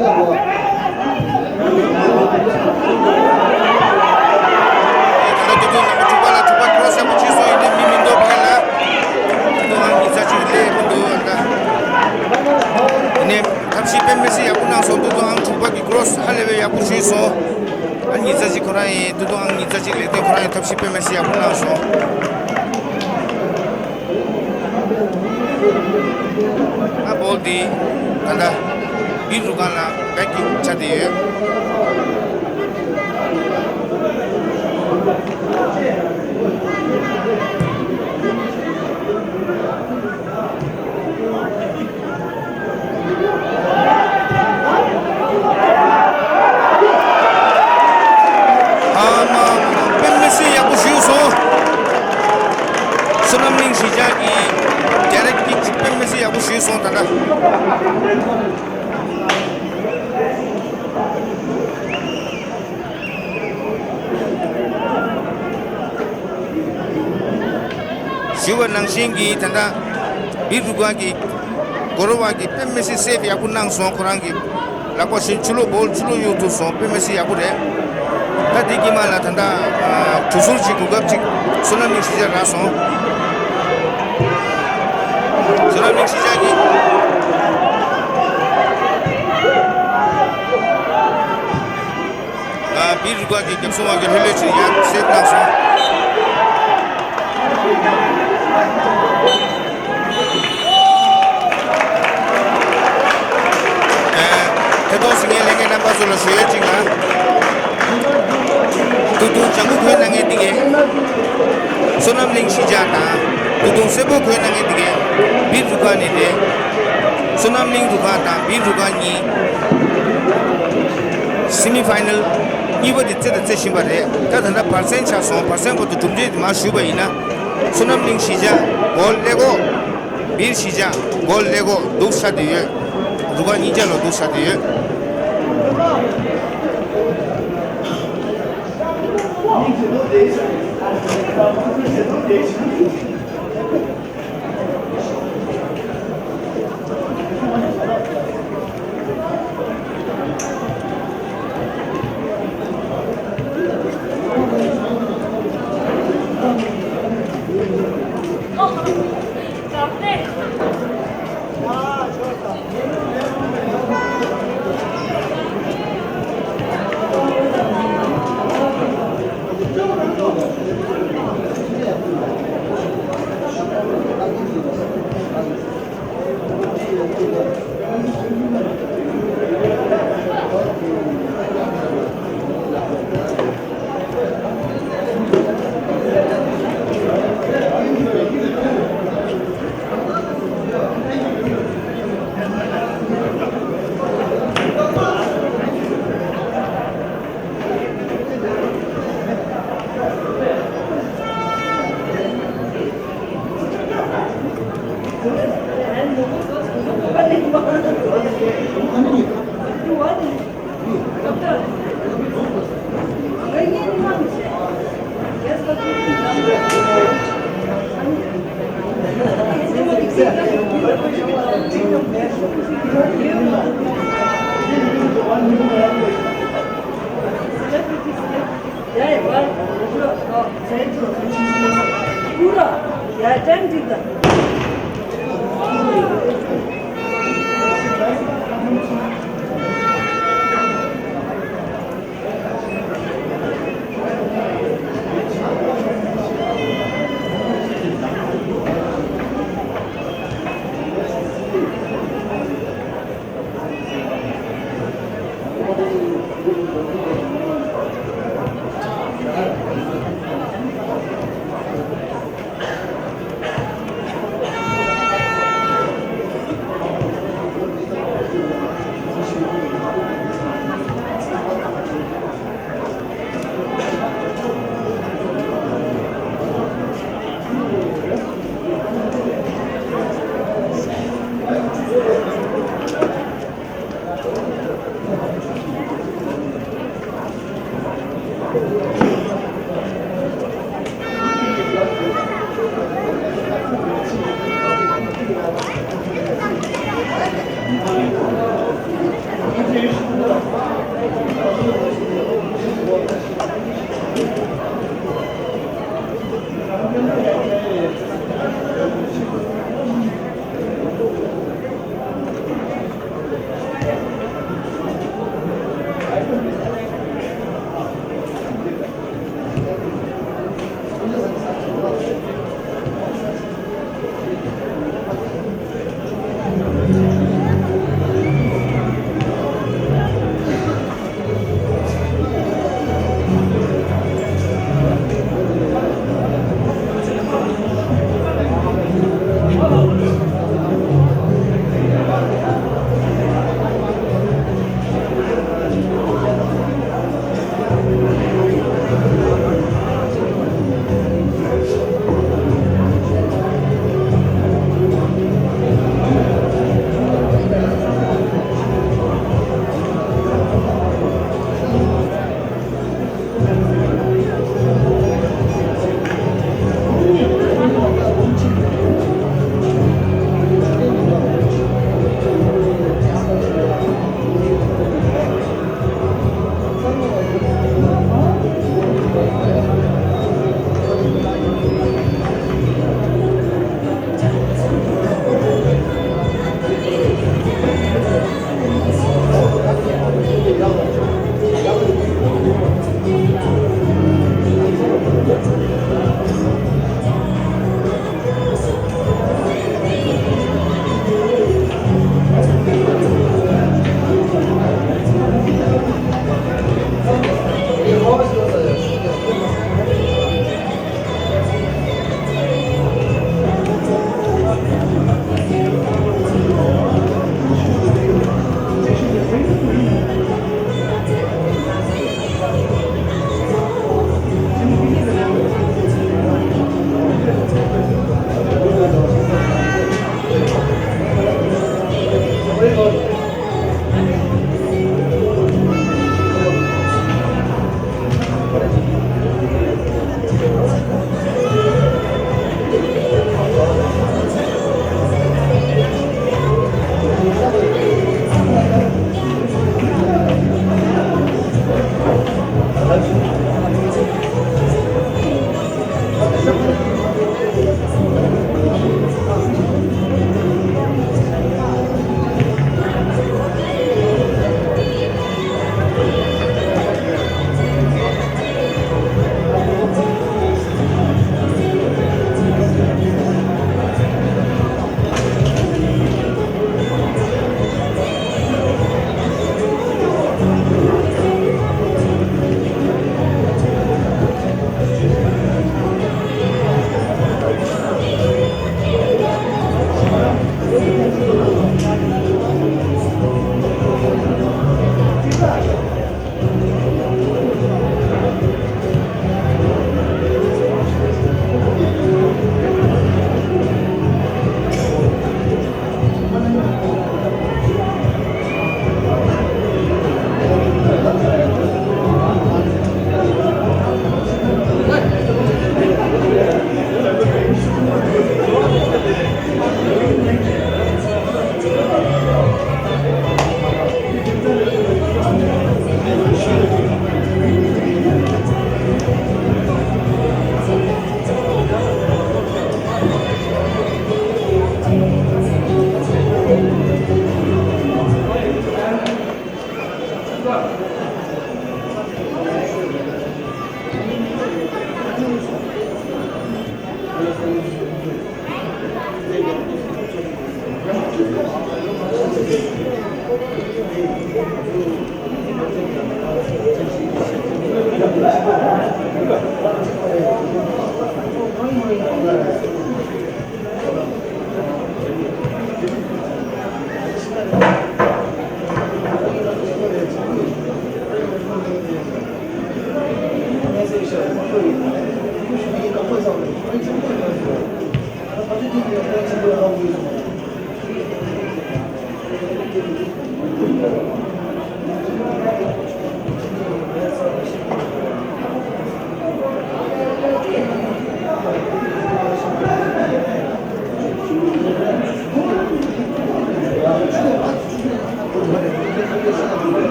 ད་ལྟ་དུས་ཚོད་ནམ་པ་དྲུག་པ་ལ་དྲུག་པ་ཀྲོ་སི་ཡག་པོ་བྱས་སོང་། ཡིན་ནའི་མི་མི་འདུག་ཕ་གི་ལ། ད་དུང་ཨང་ཉི་ཤུ་རྩ་གཅིག་སླེབས་མི་འདུག་ད། ཡིན་ནའི་ཐབས་ཤེས་དཔེ་མི་སྲིད་ཡག་པོ་གནང་སོང་། ད་དུང་ཨང་དྲུག་པ་གི་ཀྲོ་སི་ཧ་ལས་པའི་ཡག་པོ་བྱས་སོང་། ཨང་ཉི་ཤུ་རྩ་གཅིག་ཁོ་རང་ཡིན། ད་དུང་ཨང་ཉི་ཤུ་རྩ་གཅིག་ལེགས་ལྡན་ཁོ་རང་ཡིན། ཐབས་ཤེས་དཔེ་མི་སྲིད་ཡག་པོ་གནང་སོང་། ཨ་བོལ་འདི་ད་ལྟ་བིར་རུ་ཁང་ལ་བེག་ཀིག་ཆགས་བསྡད་ཡོད། ཨ་མ། དཔེ་མི་སྲིད་ཡག་པོ་ཞུས་སོང་། བསོད་ནམས་གླིང་གཞིས་ཆགས་ཀྱི་རྒྱ་རེ་ཀིག་ཅིག་དཔེ་མི་སྲིད་ཡག་པོ་ཞུས་སོང་ད་ལྟ། ཞུས་པ་ནང་བཞིན་གྱི་ད་ལྟ་བིར་རུ་ཁང་གི་སྒོ་ར་བ་གི་དཔེ་མི་སྲིད་སེབ་ཡག་པོ་གནང་སོང་། ཁོ་རང་གི་ལག་པ་བཞིན་ཕྱི་ལོགས་བོལ་ཕྱི་ལོགས་གཡུག་ཐུབ་སོང་། དཔེ་མི་སྲིད་ཡག་པོ་རེད། ད་དེ་གི་མ་ལ་ད་ལྟ་གྲུ་ཟུར་གཅིག་གོ་སྐབས་གཅིག་བསོད་ནམས་གླིང་གཞིས་ཆགས་རག་སོང་། བསོད་ནམས་གླིང་གཞིས་ཆགས་ཀྱི། ཨ། བིར་རུ་ཁང་གི་རྒྱབ་སྲུང་བ་གི་ལྷོད་ལྷོད་ཅིག་ཡར་སེབ་གནང་སོང་། ཨ། ཐད་གཏོང་གཟིགས་མཁན་ལྷན་རྒྱས་རྣམ་པ་ཚོ་ལ་ཞུ་ཡས་གཅིག་ལ། ད་དུང་ལྗང་གུ་གོན་གནང་མཁན་འདི་གས་བསོད་ནམས་གླིང་གཞིས་ཆགས་དང་། ད་དུང་སེར་པོ་གོན་གནང་མཁན་འདི་གས་བིར་རུ་ཁང་ནས་རེད། བསོད་ནམས་གླིང་རུ་ཁང་དང་བིར་རུ་ཁང་གཉིས་སེ་མི་ཕའི་ནལ་གཉིས་པ་དེ་རྩེ་དང་རྩེ་བཞིན་པ་རེད། ད་ད་ལྟ་བར་གསེང་ཆགས་སོང་། བར་གསེང་བར་དུ་གྲུབ་འབྲས་དེ་མར་ཞུས་པ་ཡིན་ན། བསོད་ནམས་གླིང་གཞིས་ཆགས་གོལ་ལེ་གོ། བིར་གཞིས་ཆགས་གོལ་ལེ་གོ་སྡུག་ས་དེ་ཡོད། རུ་ཁག་གཉིས་ཆ་ལ་སྡུག་ས་དེ་ཡོད།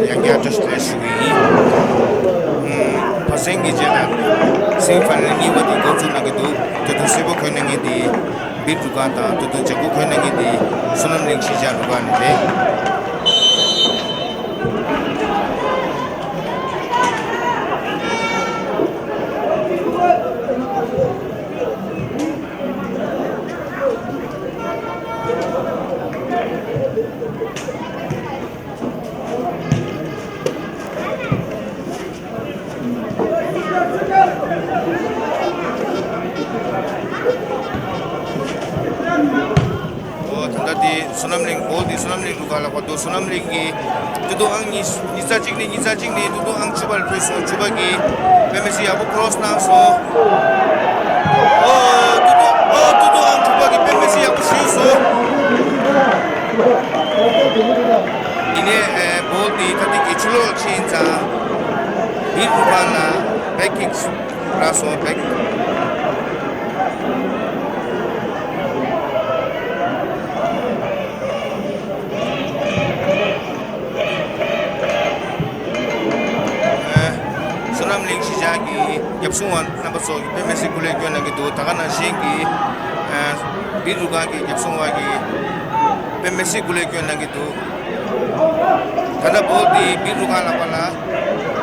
ཡང་བསྐྱར་བཀྲ་ཤིས་བདེ་ལེགས་ཞུ་གི་ཡིན། ཕ་སེང་གི་རྗེས་ལ་སེ་མི་ཕ་ནལ་གཉིས་པ་དེ་འགོ་བཙུགས་གནང་གི་འདུག་ད་དུང་སེར་པོ་གོན་གནང་མཁན་དེ་བིར་འབྲུག་སྒང་དང་ད་དུང་བྱ་འགུག་གོན་གནང་མཁན་དེ་བསོད་ནམས་གླིང་གཞིས་ཆགས་འབྲུག་སྒང་ནས་རེད། ཨོ། ད་ལྟ་དེ་བསོད་ནམས་གླིང་། བོལ་དེ་བསོད་ནམས་གླིང་རུ་ཁག་ལ་བར་དུ། བསོད་ནམས་གླིང་གི་ཏུ་ཏུ་ཨང་གཉིས། ཉི་ཚ་གཅིག་ནས། ཉི་ཚ་གཅིག་ནས་ཏུ་ཏུ་ཨང་བཅུ་པར་ཕུལ་སོང་། བཅུ་པ་གིས་པད་མ་སེང་ཡག་པོ་ཀྲོས་གནང་སོང་། ཨོ། ཏུ་ཏུ། ཨོ། ཏུ་ཏུ་ཨང་དྲུག་པ་གིས་པད་མ་སེང་ཡག་པོ་གཞུས་སོང་། ཡིན་ནའི་ཨེ། བོལ་དེ་ད་ལྟ་གི་ཕྱི་ལོགས་ཕྱིན་ཙང་བིར་རུ་ཁག་ལ་བེག་ཀིག་རག་སོང་། བེག། བསོད་ནམས་གླིང་གཞིས་ཆགས་ཀྱི་རྒྱབ་སྲུང་བ་རྣམ་པ་ཚོ་གིས་པད་མ་སེང་སྐུ་ལས་བསྐྱོན་གནང་གི་འདུག་ད་ག་ནང་བཞིན་གྱི་ཨ། བིར་རུ་ཁག་གི་རྒྱབ་སྲུང་བ་གིས་པད་མ་སེང་སྐུ་ལས་བསྐྱོན་གནང་གི་འདུག་ད་ལྟ་བོལ་དེ་བིར་རུ་ཁག་ལ་བར་ལ།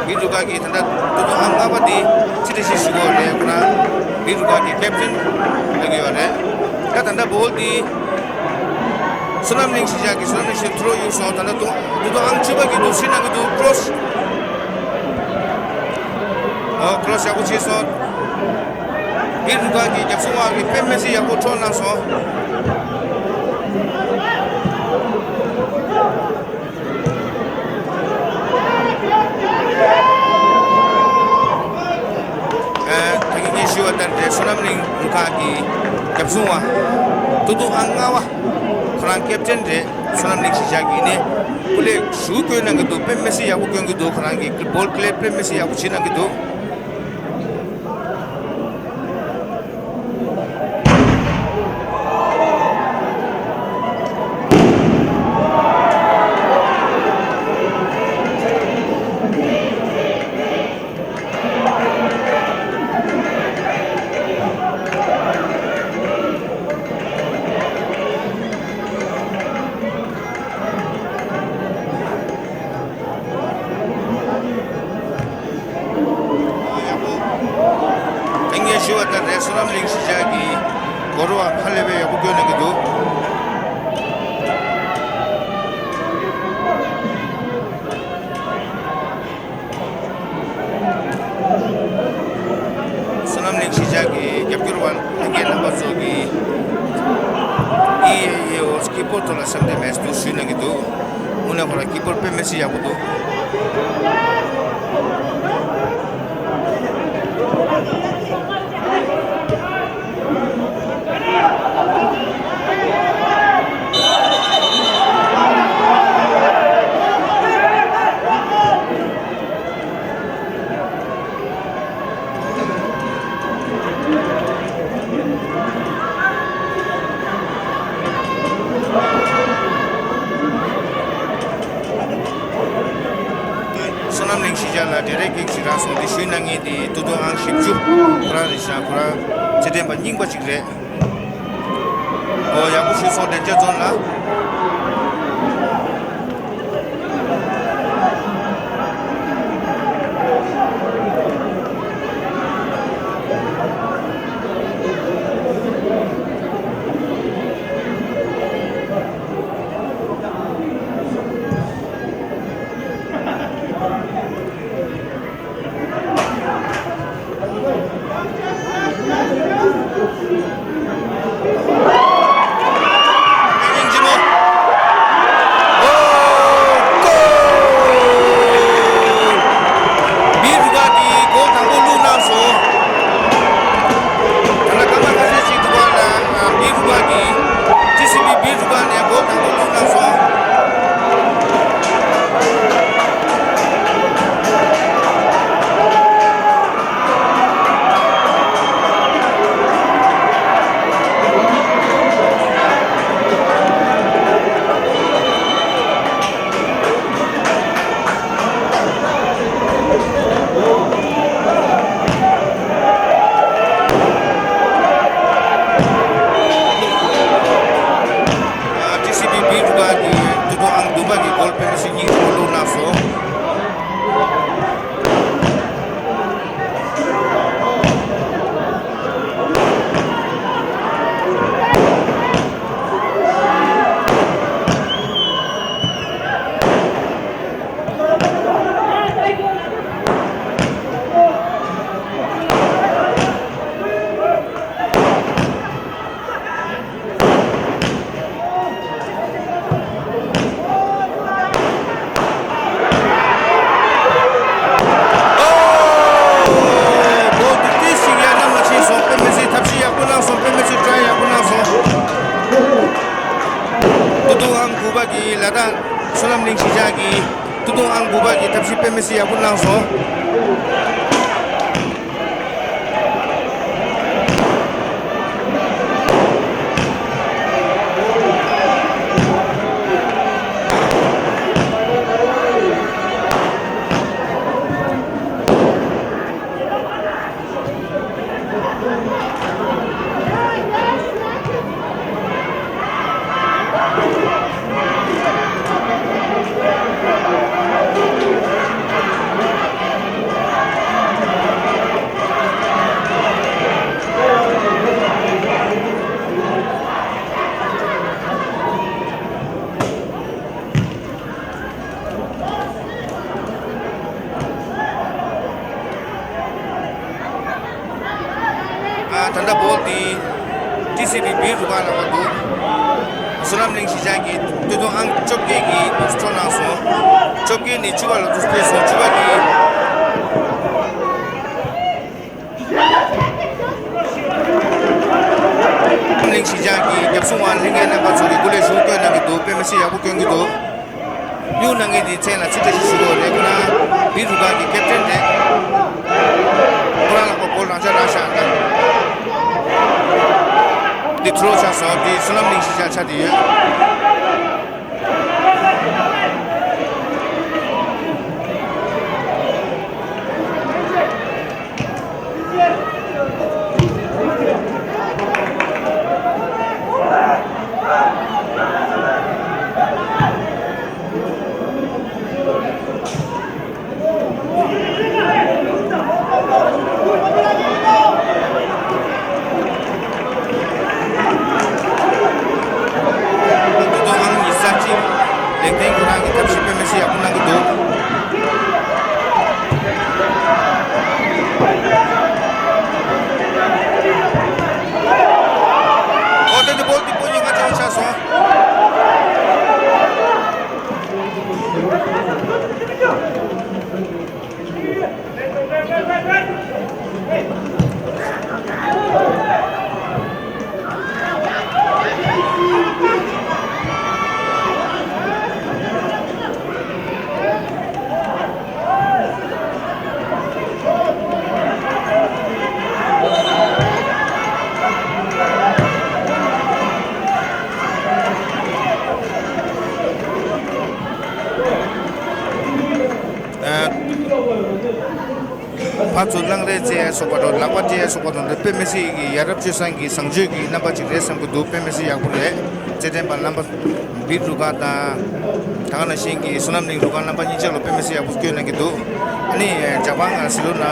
བིར་རུ་ཁག་གི་ད་ལྟ་ཏུ་ཏུ་ཨང་ལྔ་པ་དེ་ཕྱི་དྲི་ཞིག་ཞུ་གོ་རེད། ཁོ་རང་བིར་རུ་ཁག་གི་ཀེབ་ཏན་ལ་གི་ཡོད་རེད། ད་ད་ལྟ་བོལ་དེ་བསོད་ནམས་གླིང་གཞིས་ཆགས་ཀྱི་བསོད་ནམས་གླིང་གཞིས་ཐུ་རོ་གཡུག་སོང་། ད་ལྟ་ཏུ་ཏུ་ཨང་བཅུ་པ་གི་ཏུ་ཕྱི་ནང་གི་ཏུ་ཀྲོས། ཨོ། ཀྲོས་ཡག་པོ་བྱས་སོང་། བིར་རུ་ཁག་གི་རྒྱབ་སྲུང་བ་གིས་པད་མ་སེང་ཡག་པོ་ཀྲོས་གནང་སོང་། ཨ། ད་གིན་ངས་ཞུས་པ་ལྟར་རེད། བསོད་ནམས་གླིང་རུ་ཁག་གི་རྒྱབ་སྲུང་བ་ཏུ་ཏུ་ཨང་ལྔ་པ་ཁོ་རང་ཀེབ་ཏན་རེད། བསོད་ནམས་གླིང་གཞིས་ཆགས་ཀྱི་ནི་སྐུ་ལས་ཞུ་བསྐྱོན་གནང་གི་འདུག་པད་མ་སེང་ཡག་པོ་བསྐྱོན་གི་འདུག་ཁོ་རང་གི་བོལ་ཀི་ལེ་པད་མ་སེང་ཡག་པོ་བྱེད་གནང་གི་འདུག་ཡག་པོ། ད་ངས་ཞུས་པ་ལྟར་རེད། བསོད་ནམས་གླིང་གཞིས་ཆགས་ཀྱི་སྒོ་ར་བ་ཧ་ལས་པའི་ཡག་པོ་བསྐྱོན་གནང་གི་འདུག་བསོད་ནམས་གླིང་གཞིས་ཆགས་ཀྱི་རྒྱབ་སྐྱོར་བ་ལྷན་རྒྱས་རྣམ་པ་ཚོ་གིས་ཨི་ཨེ་ཨེ་ཨོ་ཀི་པོར་ཐོག་ལ་སེམས་ཁྲལ་མེད་འདུག་ཞུས་གནང་གི་འདུག་དངོས་གནས་ཁོ་རང་ཀི་པོར་དཔེ་མི་སྲིད་ཡག་པོ་འདུག་བསོད་ནམས་གླིང་གཞིས་ཆགས་ལ་ཌི་རེག་ཀིག་ཅིག་རག་སོང་། དེ་ཞུས་གནང་མཁན་དེ་ཏུ་ཏུ་ཨང་བཞི་བཅུ་ཁོ་རང་རེད་ཤག་ཁོ་རང་རྩེད་འགྲན་པ་རྙིང་པ་ཅིག་རེད། ཨོ། ཡག་པོ་ཞུས་སོང་། བདེ་འཇགས་ཚོང་ལ། ལ་དྭགས་བསོད་ནམས་གླིང་གཞིས་ཆགས་ཀྱི་ཏུ་ཏུང་ཨང་དགུ་པ་གི་ཐབས་ཤེས་དཔེ་མི་སྲིད་ཡག་པོ་གནང་སོང་། ད་ལྟ་བོལ་འདི་ཊི་སི་བི་བི་རུ་ཁག་ལ་བ་འདུག་བསོད་ནམས་གླིང་གཞིས་ཆགས་ཀྱི་སྟོད་ཐུང་ཨང་བཅོ་བརྒྱད་ཀྱིས་འཕྲོ་གནང་སོང་། བཅོ་བརྒྱད་ནས་བཅུ་པ་ལ་འདུག་སྤེལ་སོང་། བཅུ་པ་ཀྱིས། བསོད་ནམས་གླིང་གཞིས་ཆགས་ཀྱི་རྒྱབ་སྲུང་བ་ལྷན་རྒྱས་རྣམ་པ་ཚོ་གིས་སྐུ་ལས་ཞུ་སྐྱོན་གནང་གི་འདུག་དཔེ་མི་སྲིད་ཡག་པོ་སྐྱོན་གྱི་འདུག་གཡུག་གནང་མཁན་དེའི་མཚན་ལ་ཚིག་འགྲེལ་ཞིག་ཞུ་དགོས་རེད། ཁོ་ན་བི་རུ་ཁག་གི་ཀེབ་ཏན་རེད། ཁོ་རང་ལ་ཁོ་བོལ་རང་འཇགས་རག་ཤག་ད། འདི་ཐུ་རོ་ཆགས་སོང་། འདི་བསོད་ནམས་གླིང་གཞིས་ཆགས་ཆགས་བསྡད་ཡོད། ཏུ་ཏུང་ཨང་ཉི་ཤུ་རྩ་གཅིག་ལེགས་ལྡན་ཁོ་རང་གི་ཐབས་ཤེས་དཔེ་མི་སྲིད་ཡག་པོ་གནང་གི་འདུག་ཨོ་ཏེ་ཏེ་བོལ་ཏེ་པོ་ཉིན་ཁ་ཆེ་བ་ཆགས་སོང་། ཕར་ཚུར་གླང་རས་རྩེ་ཡ་སོགས་པ་དང་ལག་པ་རྩེ་ཡ་སོགས་པ་དང་དཔེ་མི་སྲིད་ཀྱི་ཡ་རབས་སྤྱོད་བཟང་གི་བཟང་སྤྱོད་ཀྱི་རྣམ་པ་ཅིག་རེད་བསམ་གྱི་འདུག་དཔེ་མི་སྲིད་ཡག་པོ་རེད། རྩེད་འགྲན་པ་རྣམ་པ་བི་རུ་ཁག་དང་། ད་ག་ནང་བཞིན་གྱི་བསོད་ནམས་གླིང་རུ་ཁག་རྣམ་པ་གཉིས་ཆ་ལ་དཔེ་མི་སྲིད་ཡག་པོ་སྐྱོན་གནང་གི་འདུག་ཨ་ནི་ཇ་པན་ང་སི་ལོ་ན་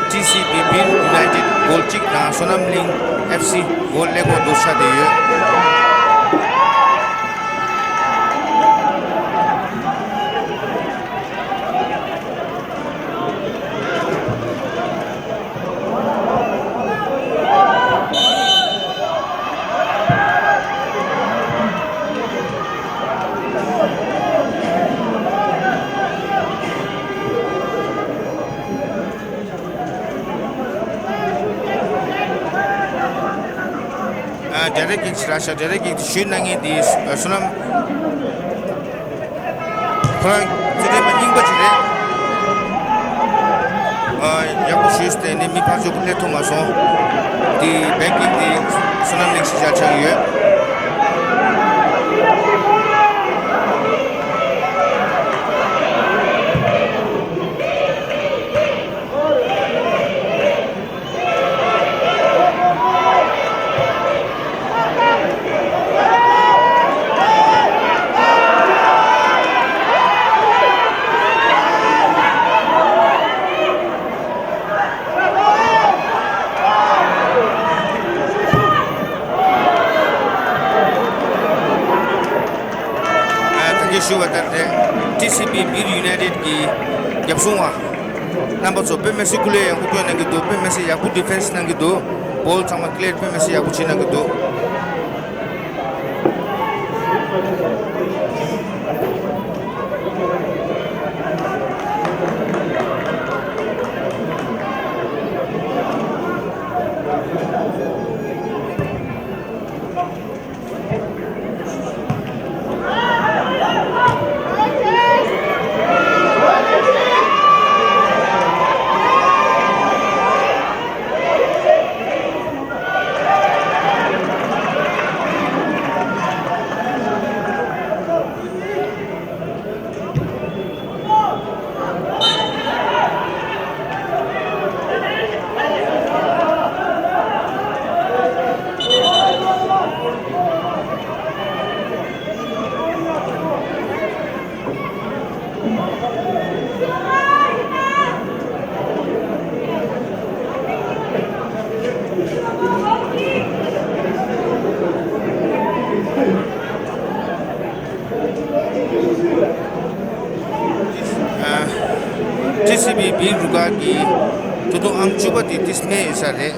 ཊི་སི་བི་བི་ཡུ་ནའི་ཊེཌ་གོལ་གཅིག་དང་བསོད་ནམས་གླིང་ཨེཕ་སི་གོལ་ཀླད་ཀོར་དུ་ཆགས་བསྡད་ཡོད། ཨ་ཌའི་རེག་ཀིག་ཅིག་རག་ཤག་ཌའི་རེག་ཀིག་དེ་ཞུས་གནང་མཁན་དེ་བསོད་ནམས། ཁོ་རང་རྩེད་འགྲན་པ་རྙིང་པ་ཅིག་རེད། ཨ་ཡག་པོ་ཞུས་ཏེ་ནི་མི་ཕར་ཕྱོགས་སླེབས་ཐུབ་མ་སོང་། དེ་བེག་ཀིག་དེ་བསོད་ནམས་གླིང་གཞིས་ཆགས་ཆགས་ཡོད། ད་གིན་ཞུས་པ་ལྟར་རེད། ཊི་སི་བི་བི་རུ་ཡུ་ནའི་ཊེཌ་ཀྱི་རྒྱབ་སྲུང་བ། རྣམ་པ་ཚོ་དཔེ་མི་སྲིད་སྐུ་ལས་ཡག་པོ་སྐྱོན་གནང་གི་འདུག་དཔེ་མི་སྲིད་ཡག་པོ་ཌི་ཕེན་སི་གནང་གི་འདུག་བོལ་ཚང་མ་ཀི་ལེར་དཔེ་མི་སྲིད་ཡག་པོ་བྱེད་གནང་གི་འདུག་ཨེ་སི་བི་བི་རུ་ཀ་གི་ཐུགས་ཐུགས་ཨང་བཅུ་པ་དེ་ཏིས་མེ་ཡིན་ས་རེད།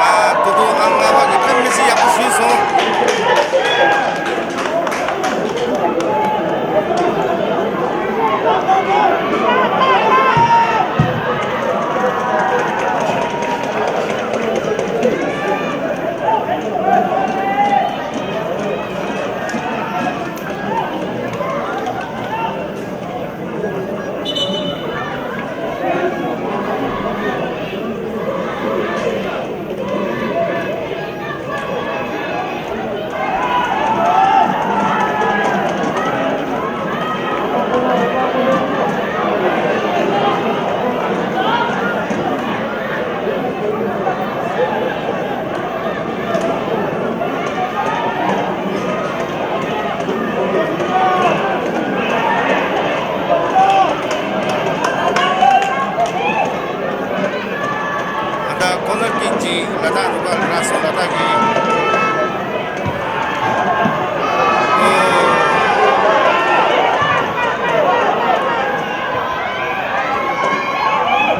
ཨ། ཐུགས་ཐུགས་ཨང་ལྔ་པ་གིས་དཔེ་མི་སྲིད་ཡག་པོ་ཞུས་སོང་། ད་ལྟ་ཁོ་ནར་ཀིག་ཅིག་ལ་དྭགས་རུ་ཁག་ལ་རག་སོང་། ལ་དྭགས་ཀྱི།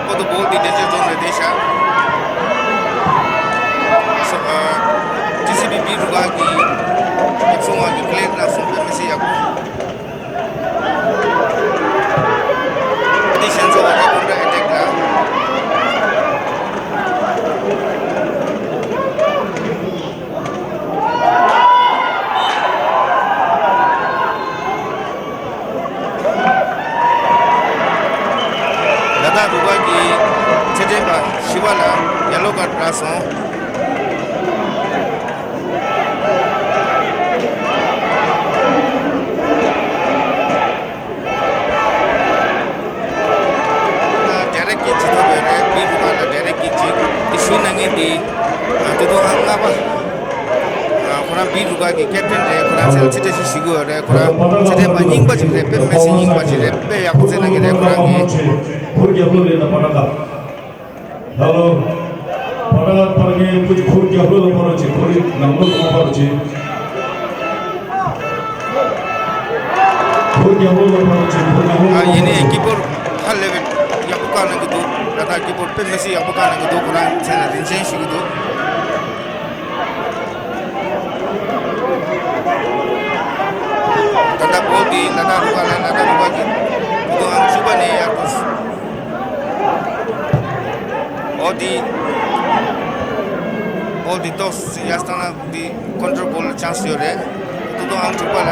པོ་ཏོ་བོལ་དེ་དེ་ཅེར་ཏོན་ལ་བསྡད་ཤག་སོ། ཨ། ཊི་སི་བི་བི་རུ་ཁག་གི་ཡིག་ཚང་བ་གི་ཀླད་ལ་སོང་པའི་མི་སྲིད་ཡག་པོ། དེ་བཞིན་ཚོ་བ་རེ་ཀོན་ཊར་ཨེ་ཊེག་ལ། ལ་དྭགས་རུ་ཁག་གི་རྩེད་འགྲན་པ་བཞི་པ་ལ་ཡེ་ལོ་ཀར་རག་སོང་། ཌའི་རེག་ཀིག་ཅིག་ཐོབ་ཡོད་རེད། བི་རུ་ཁག་ལ་ཌའི་རེག་ཀིག་ཅིག་དེ་ཞུ་གནང་མཁན་དེ། ཨ། ཐུགས་ཐུགས་ཨང་ལྔ་པ། ཨ། ཁོ་རང་བི་རུ་ཁག་གི་ཀེབ་ཏན་རེད། ཁོ་རང་ཚོ་ལ་ཚིག་འདྲ་ཞིག་ཞུ་གི་ཡོད་རེད། ཁོ་རང་ཚེ་འདས་མ་རྙིང་པ་ཅིག་རེད། དཔེ་མི་སྲིད་རྙིང་པ་ཅིག་རེད། དཔེ་ཡག་པོ་རྩེད་གནང་གི་རེད། ཁོ་རང་གི། ཧེ་ལོ། ཕ་ཊ་ཁ་ཕར་ངའི་ཁུ་ཁུར་རྒྱབ་ལོགས་ལ་ཕར་རོགས་བྱེད། ཁུར་ནང་ལོགས་ལ་ཕར་རོགས་བྱེད། ཁུར་རྒྱབ་ལོགས་ལ་ཕར་རོགས་བྱེད། ཁུར་ནང་ལོགས་ལ། ཨ། ཡིན་ནའི་ཀི་པོར་ཧ་ལས་པའི་ཡག་པོ་བཀག་གནང་གི་འདུག་ལ་དྭགས་ཀི་པོར་དཔེ་མི་སྲིད་ཡག་པོ་བཀག་གནང་གི་འདུག་ཁོ་རང་མཚན་ལ་རིན་ཆེན་ཞུ་གི་འདུག་ད་ལྟ་བོལ་དེ་ལ་དྭགས་རུ་ཁག་ལ། ལ་དྭགས་རུ་ཁག་གི་ཐུགས་ཐུགས་ཨང་བཅུ་པ་ནས་ཡར་འགྲོ། ཨོ་དེ། ཨོ་དེ་ཏོག་ཙམ་ཡར་བཏང་ན་དེ་ཀོན་ཊོལ་བོལ་ལ་ཆན་སི་ཡོད་རེད། ཐུགས་ཐུགས་ཨང་དྲུག་པ་ལ།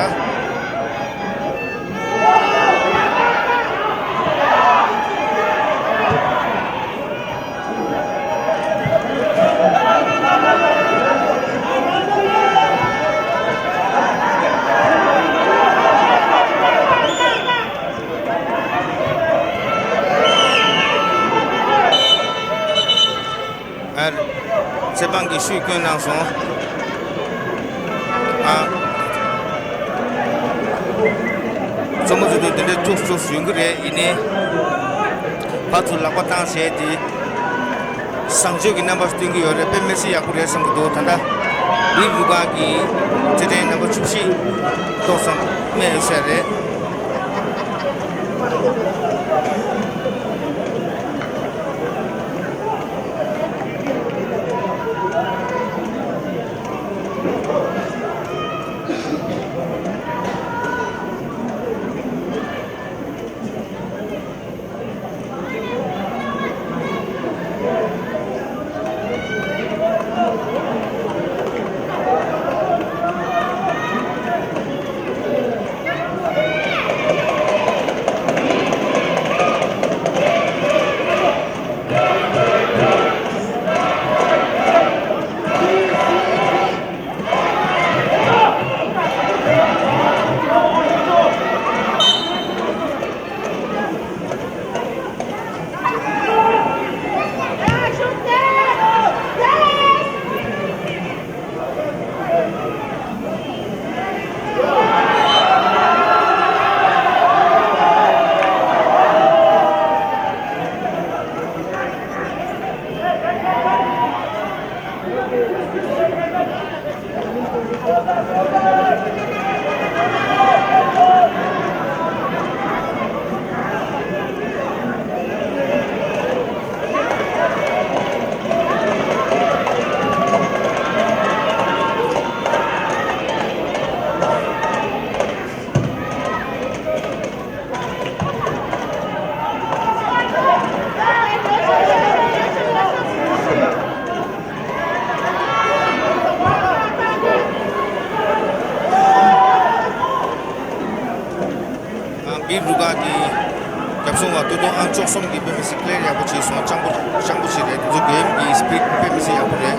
ཁང་གིས་ཤུགས་བསྐྱོན་གནང་སོང་། ཨ། གཙོ་མོ་ཚོ་དེ་འདྲ་ཐུག་ཐུག་ཡོང་གི་རེད། ཡིན་ནའི་ཕར་ཚུར་ལག་པ་བཏང་བྱས་ཏེ་བཟང་སྤྱོད་ཀྱི་རྣམ་པ་སྟོན་གྱི་ཡོད་རེད། དཔེ་མི་སྲིད་ཡག་པོ་རེད་བསམ་གྱི་འདུག་ད་ལྟ་བིར་རུ་ཀ་གི་རྩེད་འགྲན་རྣམ་པ་བཅུ་བཞི་ཏོག་ཙམ་སྨྲས་ཡོད་ས་རེད། ཨ། བིར་རུ་ཀ་གི་རྒྱབ་སྲུང་བ་ཏུ་ཏུ་ཨང་བཅུ་གསུམ་གྱི་དཔེ་མི་སྲིད་པི་ལེ་ཡར་ཡག་པོ་བྱས་སོང་། སྤྱང་པོ་སྤྱང་པོ་ཞིག་རེད། དེ་ཚོ་གེམ་གྱི་སི་པིཌ་དཔེ་མི་སྲིད་ཡག་པོ་རེད།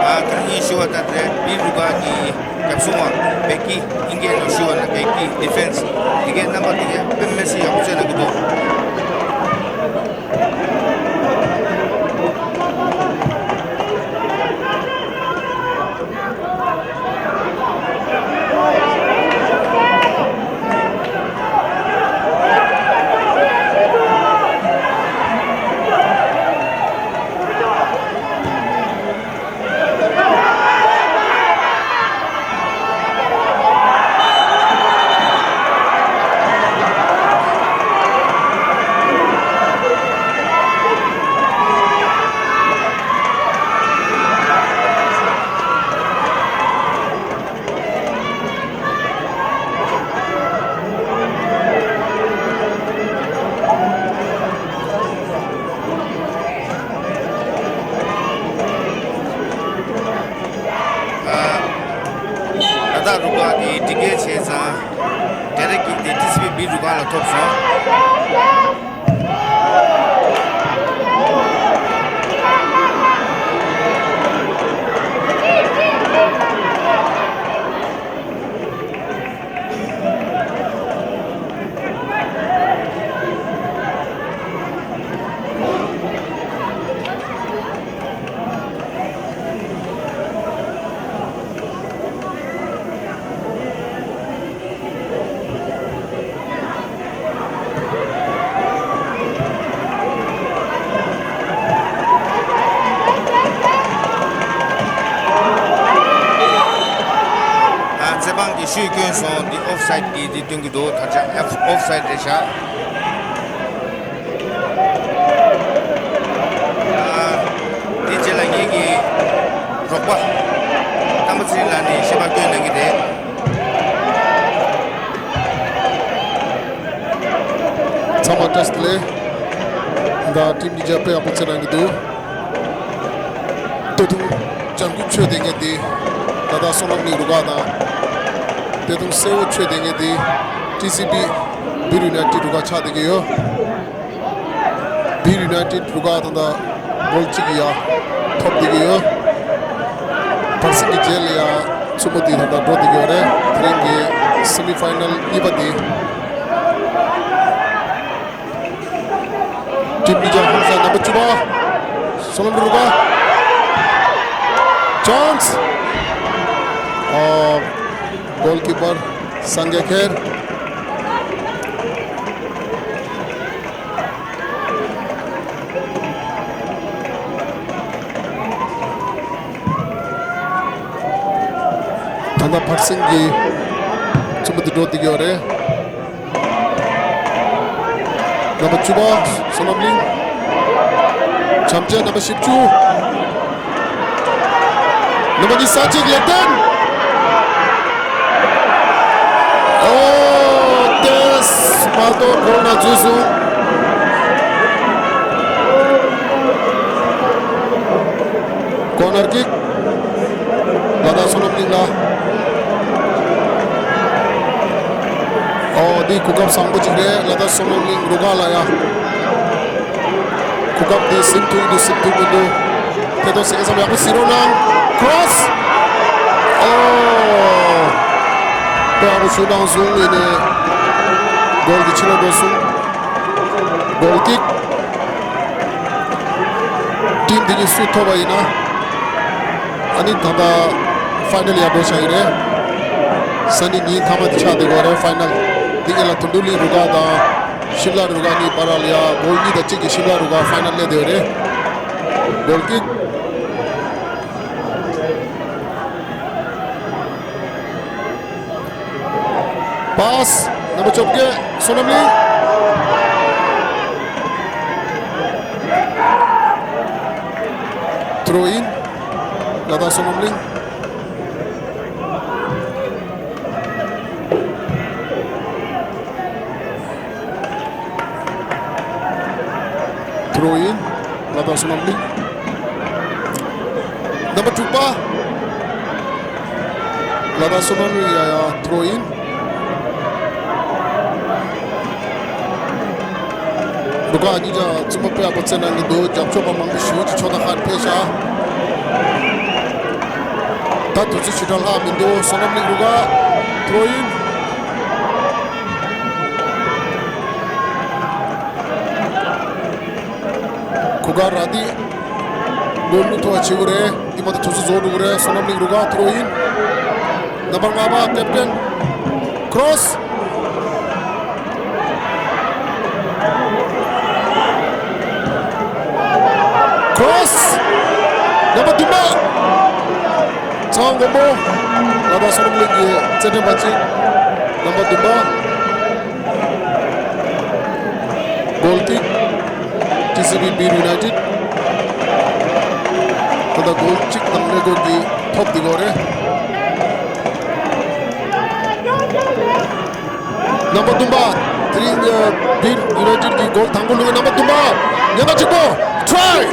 ཨ། ཁ་ཉིན་ཞུ་བ་ལྟར་རེད། བིར་རུ་ཀ་གི་རྒྱབ་སྲུང་བ་བེ་ཀི། ཨིན་སྐད་ནང་ཞུ་བ་ན་བེ་ཀི། ཌི་ཕེན་སི་དེ་གའི་རྣམ་པ་དེ་གའི་དཔེ་མི་སྲིད་ཡག་པོ་རྩེད་གནང་གི་འདུག་ཨ། ད་ལྟ་རུ་ཀ་དེ་ཌི་ཀེ་བྱས་ཙང་ཌའི་རེག་ཀིག་དེ་ཊི་སི་བི་བིར་རུ་ཀ་ལ་ཐོབ་སོང་། ཨ། རྩེད་འབང་གི་ཤུགས་བསྐྱོན་སོང་། འདི་ཨོཕ་སའིཌ་ཀྱི་འདི་སྟོན་གྱི་འདུག་ད་ཆ་ཨོཕ་ཨོཕ་སའིཌ་རེད་ཤག་ཨ། དེ་རྗེས་ལ་ངེད་ཀྱི་རོགས་པ་རྟ་མགོ་ཚེ་རིང་ལགས་ནས་ཞིབ་པ་སྟོན་གནང་གི་རེད། ཚང་མ་བཀྲ་ཤིས་བདེ་ལེགས། ད་ཊིམ་གཉིས་ཆ་དཔེ་ཡག་པོ་རྩེད་གནང་གི་འདུག་སྟོད་ཐུང་ལྗང་གུ་མཆོད་བསྡད་མཁན་དེ་ད་ལྟ་བསོད་ནམས་གླིང་རུ་ཁག་དང་། སྟོད་ཐུང་སེར་པོ་མཆོད་བསྡད་མཁན་དེ་ཊི་སི་བི་ བིར་ཡུ་ནའི་ཊེཌ་རུ་ཁག་ཆགས་བསྡད་ཀྱི་ཡོད། བིར་ཡུ་ནའི་ཊེཌ་རུ་ཁག་ད་ལྟ་གོལ་གཅིག་ཡ་ཐོབ་བསྡད་ཀྱི་ཡོད། བར་གསེང་གི་རྗེས་ལ་ཡ་མཚུར་མོ་དེ་ད་ལྟ་འགྲོ་བསྡད་ཀྱི་ཡོད་རེད། དེ་རིང་གི་སེ་མི་ཕའི་ནལ་གཉིས་པ་དེ། ཊིམ་གཉིས་ཀ་ཧང་སང་རྣམ་པ་བཅུ་པ། སོ་ནམ་རུ་ཁག་ཅན་སི། ཨོ། གོལ་ཀི་པར་སངས་རྒྱས་ཁེར། ད་ལྟ་བར་གསེང་གི་མཚུར་མོ་དེ་འགྲོ་བསྡད་ཀྱི་ཡོད་རེད། རྣམ་པ་བཅུ་པ་བསོད་ནམས་གླིང་། བྱམས་ཆེན་རྣམ་པ་བཞི་བཅུ། རྣམ་པ་གཉིས་ས་གཅིག་ལེགས་ལྡན། ཨོ། ཏེས་མ་གཏོགས་གོང་ན་འཛུལ་སོང་། ཀོ་ནར་ཀིག་ལ་དྭགས་བསོད་ནམས་གླིང་ལ། ཨོ། འདི་གོ་སྐབས་བཟང་པོ་ཅིག་རེད། ལ་དྭགས་བསོད་ནམས་གླིང་རུ་ཁག་ལ་ཡ། གོ་སྐབས་འདི་ཟིན་ཐུབ་ཀྱི་འདུག་ཟིན་ཐུབ་མི་འདུག་དེ་ཐོག་སེ་ཀ་སམ་ཡག་པོ་ཟིན་རོགས་གནང་། ཁྲོ་སི། ཨོ། དཔེ་ཡག་པོ་ཞུ་གནང་སོང་། ཡིན་ནའི་གོལ་གྱི་ཕྱི་ལོགས་འགྲོ་སོང་། གོལ་ཀིག་ཊིམ་འདི་གཉིས་སུ་ཐོབ་པ་ཡིན་ན། ཨ་ནི་ད་ལྟ་ཕའི་ནལ་ཡར་འགྲོ་བྱ་ཡི་རེད། སང་ཉིན་ཉིན་མཐའ་མ་དེ་ཆགས་བསྡད་ཡོད་རེད། ཕའི་ནལ་འདི་གཉིས་ལ་དུང་དུ་གླིང་རུ་ཁག་དང་ཤིམ་ལ་རུ་ཁག་གཉིས་བར་ལ་ཡ་གོལ་གཉིས་དང་གཅིག་གིས་ཤིམ་ལ་རུ་ཁག་ཕའི་ནལ་སླེབས་བསྡད་ཡོད་རེད། གོལ་ཀིག་པཱ་སི། རྣམ་པ་བཅོ་བརྒྱད་བསོད་ནམས་གླིང་། ཐོ་རོ་ཡིན། ལ་དྭགས་བསོད་ནམས་གླིང་། ཐོ་རོ་ཡིན། ལ་དྭགས་བསོད་ནམས་གླིང་། རྣམ་པ་དྲུག་པ། ལ་དྭགས་བསོད་ནམས་གླིང་། ཡ་ཡ། ཐོ་རོ་ཡིན། རུ་ཁག་གཉིས་ཀྱང་མཚུར་མོ་དཔེ་ཡག་པོ་རྩེད་གནང་གི་འདུག་རྒྱབ་ཕྱོགས་པ་མང་པོ་ཞེ་པོ་ཅིག་ཕྱོགས་མཐའ་ཁར་ཕེབས་ཤག་ད་དུས་ཚོད་ཞེ་དྲག་ལྷག་མི་འདུག་བསོད་ནམས་གླིང་རུ་ཁག་ཐོ་རོ་ཡིན། གུ་ག་ར་དི། གོལ་མི་ཐུབ་པ་བྱེད་དགོས་རེད། འདི་མ་གཏོགས་དུས་ཚོད་རྫོགས་འགྲོ་གི་རེད། བསོད་ནམས་གླིང་རུ་ཁག་ཐོ་རོ་ཡིན། རྣམ་པ་ལྔ་པ་ཀེབ་ཏན། ཁྲོ་སི། ཁྲོ་སི། རྣམ་པ་བདུན་པ། ཚང་མགོན་པོ། ལ་དྭགས་བསོད་ནམས་གླིང་གི་རྩེད་འགྲན་པ་གཅིག་རྣམ་པ་བདུན་པ། གོལ་ཀིག་ཊི་སི་བི་བིར་ཡུ་ནའི་ཊེཌ། ད་ལྟ་གོལ་གཅིག་དང་ཀླད་ཀོར་གྱིས་ཐོབ་བསྡད་ཡོད་རེད། རྣམ་པ་བདུན་པ། དེ་རིང་བིར་ཡུ་ནའི་ཊེཌ་ཀྱི་གོལ་དང་པོ་བླུགས་པའི་རྣམ་པ་བདུན་པ། ཉེན་ཁ་གཅིག་པོ། ཊི་རའེ།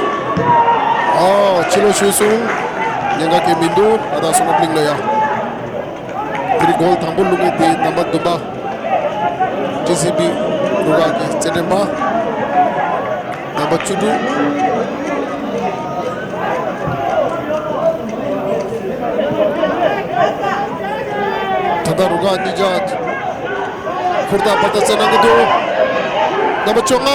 ཨོ། ཕྱི་ལོགས་བྱས་སོང་། ཉེན་ཁ་གང་ཡང་མི་འདུག་ལ་དྭགས་བསོད་ནམས་གླིང་ལ་ཡ། དེ་རིང་གོལ་དང་པོ་བླུགས་མཁན་དེ་རྣམ་པ་བདུན་པ། ཊི་སི་བི་རུ་ཁག་གི་རྩེད་འགྲན་པ། རྣམ་པ་བཅུ་དྲུག་ད་ལྟ་རུ་ཁག་གཉིས་ཀ་ཧུར་ཐག་འབད་ཐག་རྩེད་གནང་གི་འདུག་རྣམ་པ་བཅོ་ལྔ།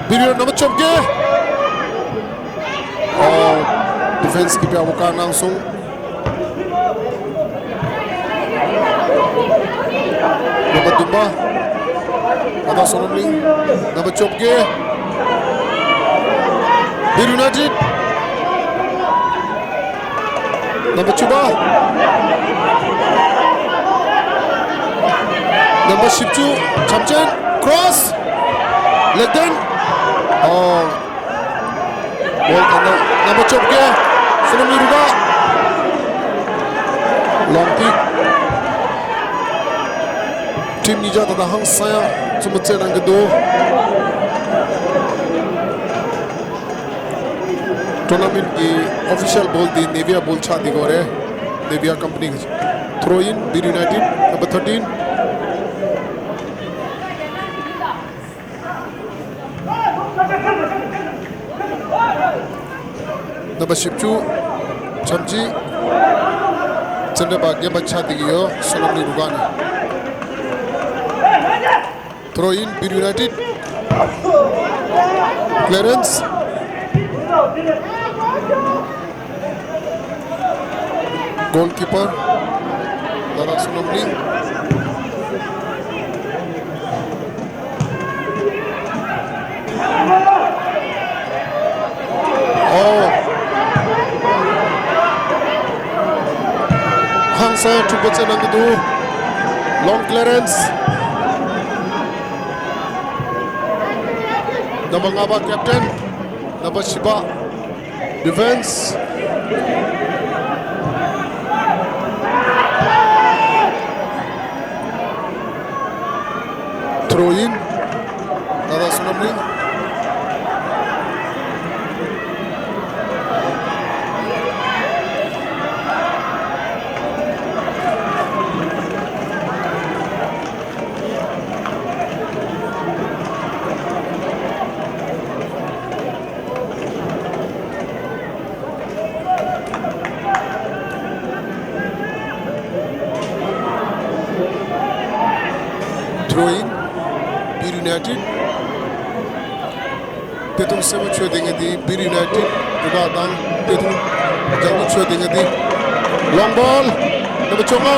བིར་ཡུ་རྣམ་པ་བཅོ་བརྒྱད། ཨོ། ཌི་ཕེན་སི་གིས་དཔེ་ཡག་པོ་བཀག་གནང་སོང་། རྣམ་པ་བདུན་པ། ལ་དྭགས་བསོད་ནམས་གླིང་། རྣམ་པ་བཅོ་བརྒྱད། བིར་ཡུ་ནའི་ཊེཌ། རྣམ་པ་བཅུ་པ། རྣམ་པ་བཞི་བཅུ། བྱམས་ཆེན། ཁྲོ་སི། ལེགས་ལྡན། ཨོ། གོལ་དང་རྣམ་པ་བཅོ་བརྒྱད། བསོད་ནམས་གླིང་རུ་ཁག་ལོང་ཀིག་ཊིམ་གཉིས་ཀ་ད་ལྟ་ཧང་སང་ཡང་མཚུར་མོ་རྩེད་གནང་གི་འདུག་ཊོར་ན་མེན་ཊི་གི་ཨོ་ཕི་ཤལ་བྷོལ་དེ་ནེ་བི་ཡ་བྷོལ་ཆགས་བསྡད་ཡོད་རེད། ནེ་བི་ཡ་ཀམ་པ་ནི་གི། ཐོ་རོ་ཡིན། བིར་ཡུ་ནའི་ཊེཌ། རྣམ་པ་ཐར་ཊིན། པ་བཞི་བཅུ། བྱམས་ཆེན། ཙན་དན་པ་རྒན་པ་ཆགས་བསྡད་ཀྱི་ཡོད། བསོད་ནམས་གླིང་རུ་ཁག་ནས། Throw in, Beer United. Clearance. Goalkeeper ལ་དྭགས་བསོད་ནམས་གླིང་། ཨོ། ཧང་སང་འཁྲུག་པ་བཙན་གནང་གི་འདུག Long clearance. རྣམ་པ་ལྔ་པ་captain. རྣམ་པ་བཞི་པ། Defense. Throw in. ལ་དྭགས་བསོད་ནམས་གླིང་། Throw in, Beer United. སྟོད་ཐུང་སེར་པོ་མཆོད་ལྡན་གྱི་དེ་Beer United རུ་ཁག་དང་སྟོད་ཐུང་ལྗང་གུ་མཆོད་ལྡན་གྱི་དེ། Long ball. རྣམ་པ་བཅོ་ལྔ།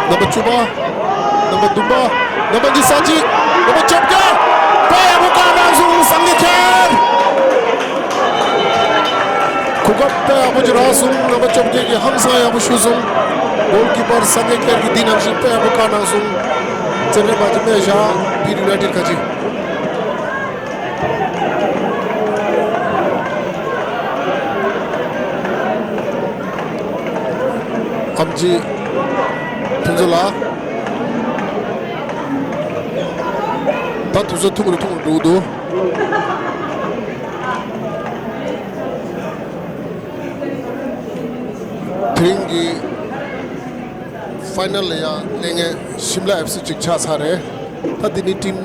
རྣམ་པ་བཅུ་པ། རྣམ་པ་བདུན་པ། རྣམ་པ་ཉི་ཤུ་རྩ་གཅིག་རྣམ་པ་བཅོ་བརྒྱད། དཔེ་ཡག་པོ་བཀག་གནང་སོང་། སངས་རྒྱས་མཁྱེན། གོ་སྐབས་དཔེ་ཡག་པོ་ཅིག་རག་སོང་། རྣམ་པ་བཅོ་བརྒྱད་ཀྱིས་ཧང་སང་ཡག་པོ་ཞུས་སོང་། Goalkeeper སངས་རྒྱས་མཁྱེན་གྱིས་འདི་ནང་བཞིན་དཔེ་ཡག་པོ་བཀག་གནང་སོང་། ཙན་དན་པ་ཅིག་སྨད་བཞག Beer United ཁ་ཅིག་ཨམ་ཆི་ཕུན་ཚོགས་ལགས། ད་དུས་ཚོད་ཐུང་རུ་ཐུང་རུ་འགྲོ་གི་འདུག་དེ་རིང་གི་ཕའི་ནལ་ལ་ཡང་སླེབས་མཁན་ཤིམ་ལ་ཨེཕ་སི་ཅིག་ཆགས་ཚར་རེད། ད་འདི་ནི་ཊིམ་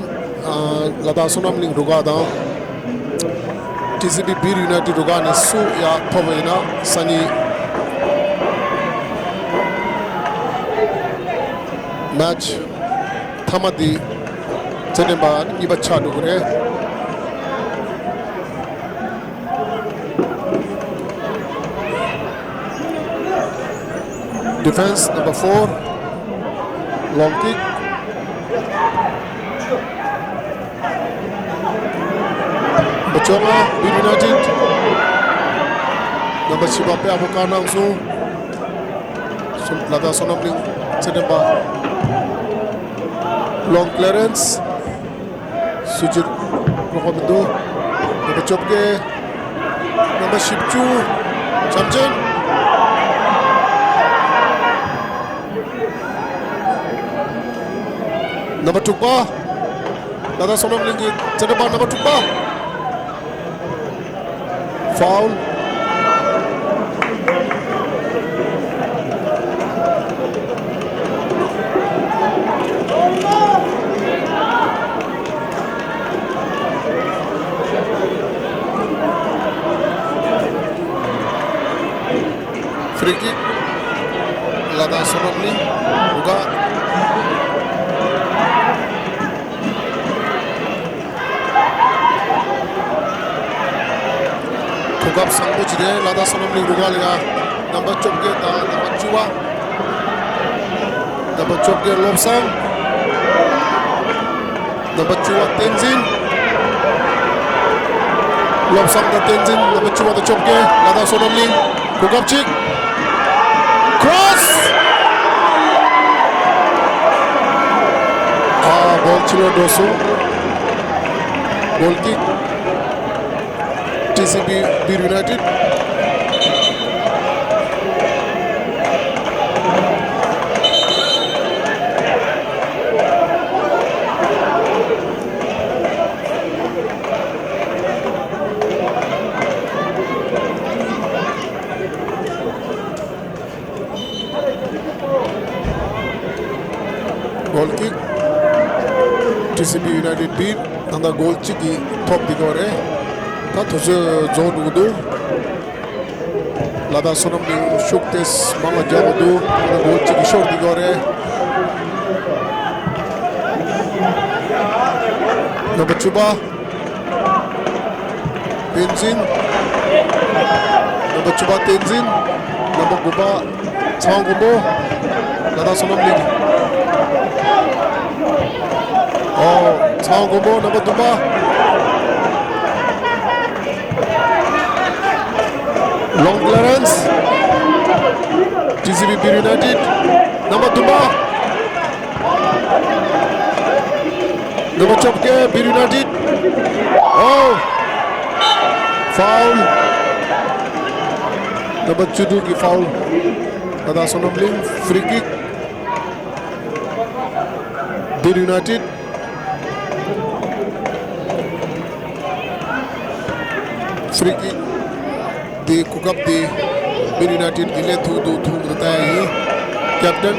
ལ་དྭགས་བསོད་ནམས་གླིང་རུ་ཁག་དང་ཊི་སི་བི་བིར་ཡུ་ནའི་ཊེཌ་རུ་ཁག་ནས་སུ་ཡར་ཐོབ་པ་ཡིན་ན་སང་ཉིན་མེ་ཆི་མཐའ་མ་འདི་ཙན་དན་པ་གཉིས་པ་ཆགས་འགྲོ་གི་རེད། Defense number four. Long kick. Number བཅོ་ལྔ་བིར་ཡུ་ནའི་ཊེཌ། རྣམ་པ་བཞི་པ་དཔེ་ཡག་པོ་བཀག་གནང་སོང་། ལ་དྭགས་བསོད་ནམས་གླིང་ཙན་དན་པ། Long clearance. སུ་ཅིག་རོགས་པ་མི་འདུག་རྣམ་པ་བཅོ་བརྒྱད། རྣམ་པ་བཞི་བཅུ། བྱམས་ཆེན། རྣམ་པ་དྲུག་པ། ལ་དྭགས་བསོད་ནམས་གླིང་གི་ཙན་དན་པ་རྣམ་པ་དྲུག་པ། Foul. Free kick. ལ་དྭགས་བསོད་ནམས་གླིང་རུ་ཁག་གོ་སྐབས་བཟང་པོ་ཅིག་རེད། ལ་དྭགས་བསོད་ནམས་གླིང་རུ་ཁག་ལ་ཡང་རྣམ་པ་བཅོ་བརྒྱད་དང་རྣམ་པ་བཅུ་པ། རྣམ་པ་བཅོ་བརྒྱད་བློ་བཟང་། རྣམ་པ་བཅུ་པ་བསྟན་འཛིན། བློ་བཟང་དང་བསྟན་འཛིན། རྣམ་པ་བཅུ་པ་དང་བཅོ་བརྒྱད། ལ་དྭགས་བསོད་ནམས་གླིང་། གོ་སྐབས་གཅིག Cross. ཨ། བོལ་ཕྱི་ལོགས་འགྲོ་སོང་། Goal kick. ཊི་སི་བི་བིར་ཡུ་ནའི་ཊེཌ། Goal kick. ཊི་སི་བི་ཡུ་ནའི་ཊེཌ་བིར། ད་ལྟ་གོལ་གཅིག་གིས་ཐོབ་བསྡད་ཡོད་རེད། དུས་ཚོད་རྫོགས་འགྲོ་གི་འདུག་ལ་དྭགས་བསོད་ནམས་གླིང་ཤུགས་ཏོག་ཙམ་མང་བ་རྒྱག་གི་འདུག་ད་ལྟ་འགོ་གཅིག་གི་ཤོར་འདི་གོ་རེད། རྣམ་པ་བཅུ་པ། བསྟན་འཛིན། རྣམ་པ་བཅུ་པ་བསྟན་འཛིན། རྣམ་པ་དགུ་པ། ཚེ་དབང་མགོན་པོ། ལ་དྭགས་བསོད་ནམས་གླིང་། ཨོ། ཚེ་དབང་མགོན་པོ་རྣམ་པ་བདུན་པ། Long clearance. ཊི་སི་བི་སྦིར་ཡུ་ནའི་ཊེཌ། རྣམ་པ་བདུན་པ། རྣམ་པ་བཅོ་བརྒྱད་སྦིར་ཡུ་ནའི་ཊེཌ། ཨོ། ཕའུལ། རྣམ་པ་བཅུ་དྲུག་གི་ཕའུལ། ལ་དྭགས་བསོད་ནམས་གླིང་། ཕི་རི་ཀིག་སྦིར་ཡུ་ནའི་ཊེཌ། ཕི་རི་ཀིག་འདི་གོ་སྐབས་འདི་སྦིར་ཡུ་ནའི་ཊེཌ་ཀྱིས་ལེན་ཐུབ་འདུག་ཐུབ་འདུག་ལྟ་ཡ་ཡིན། ཀེབ་ཊན།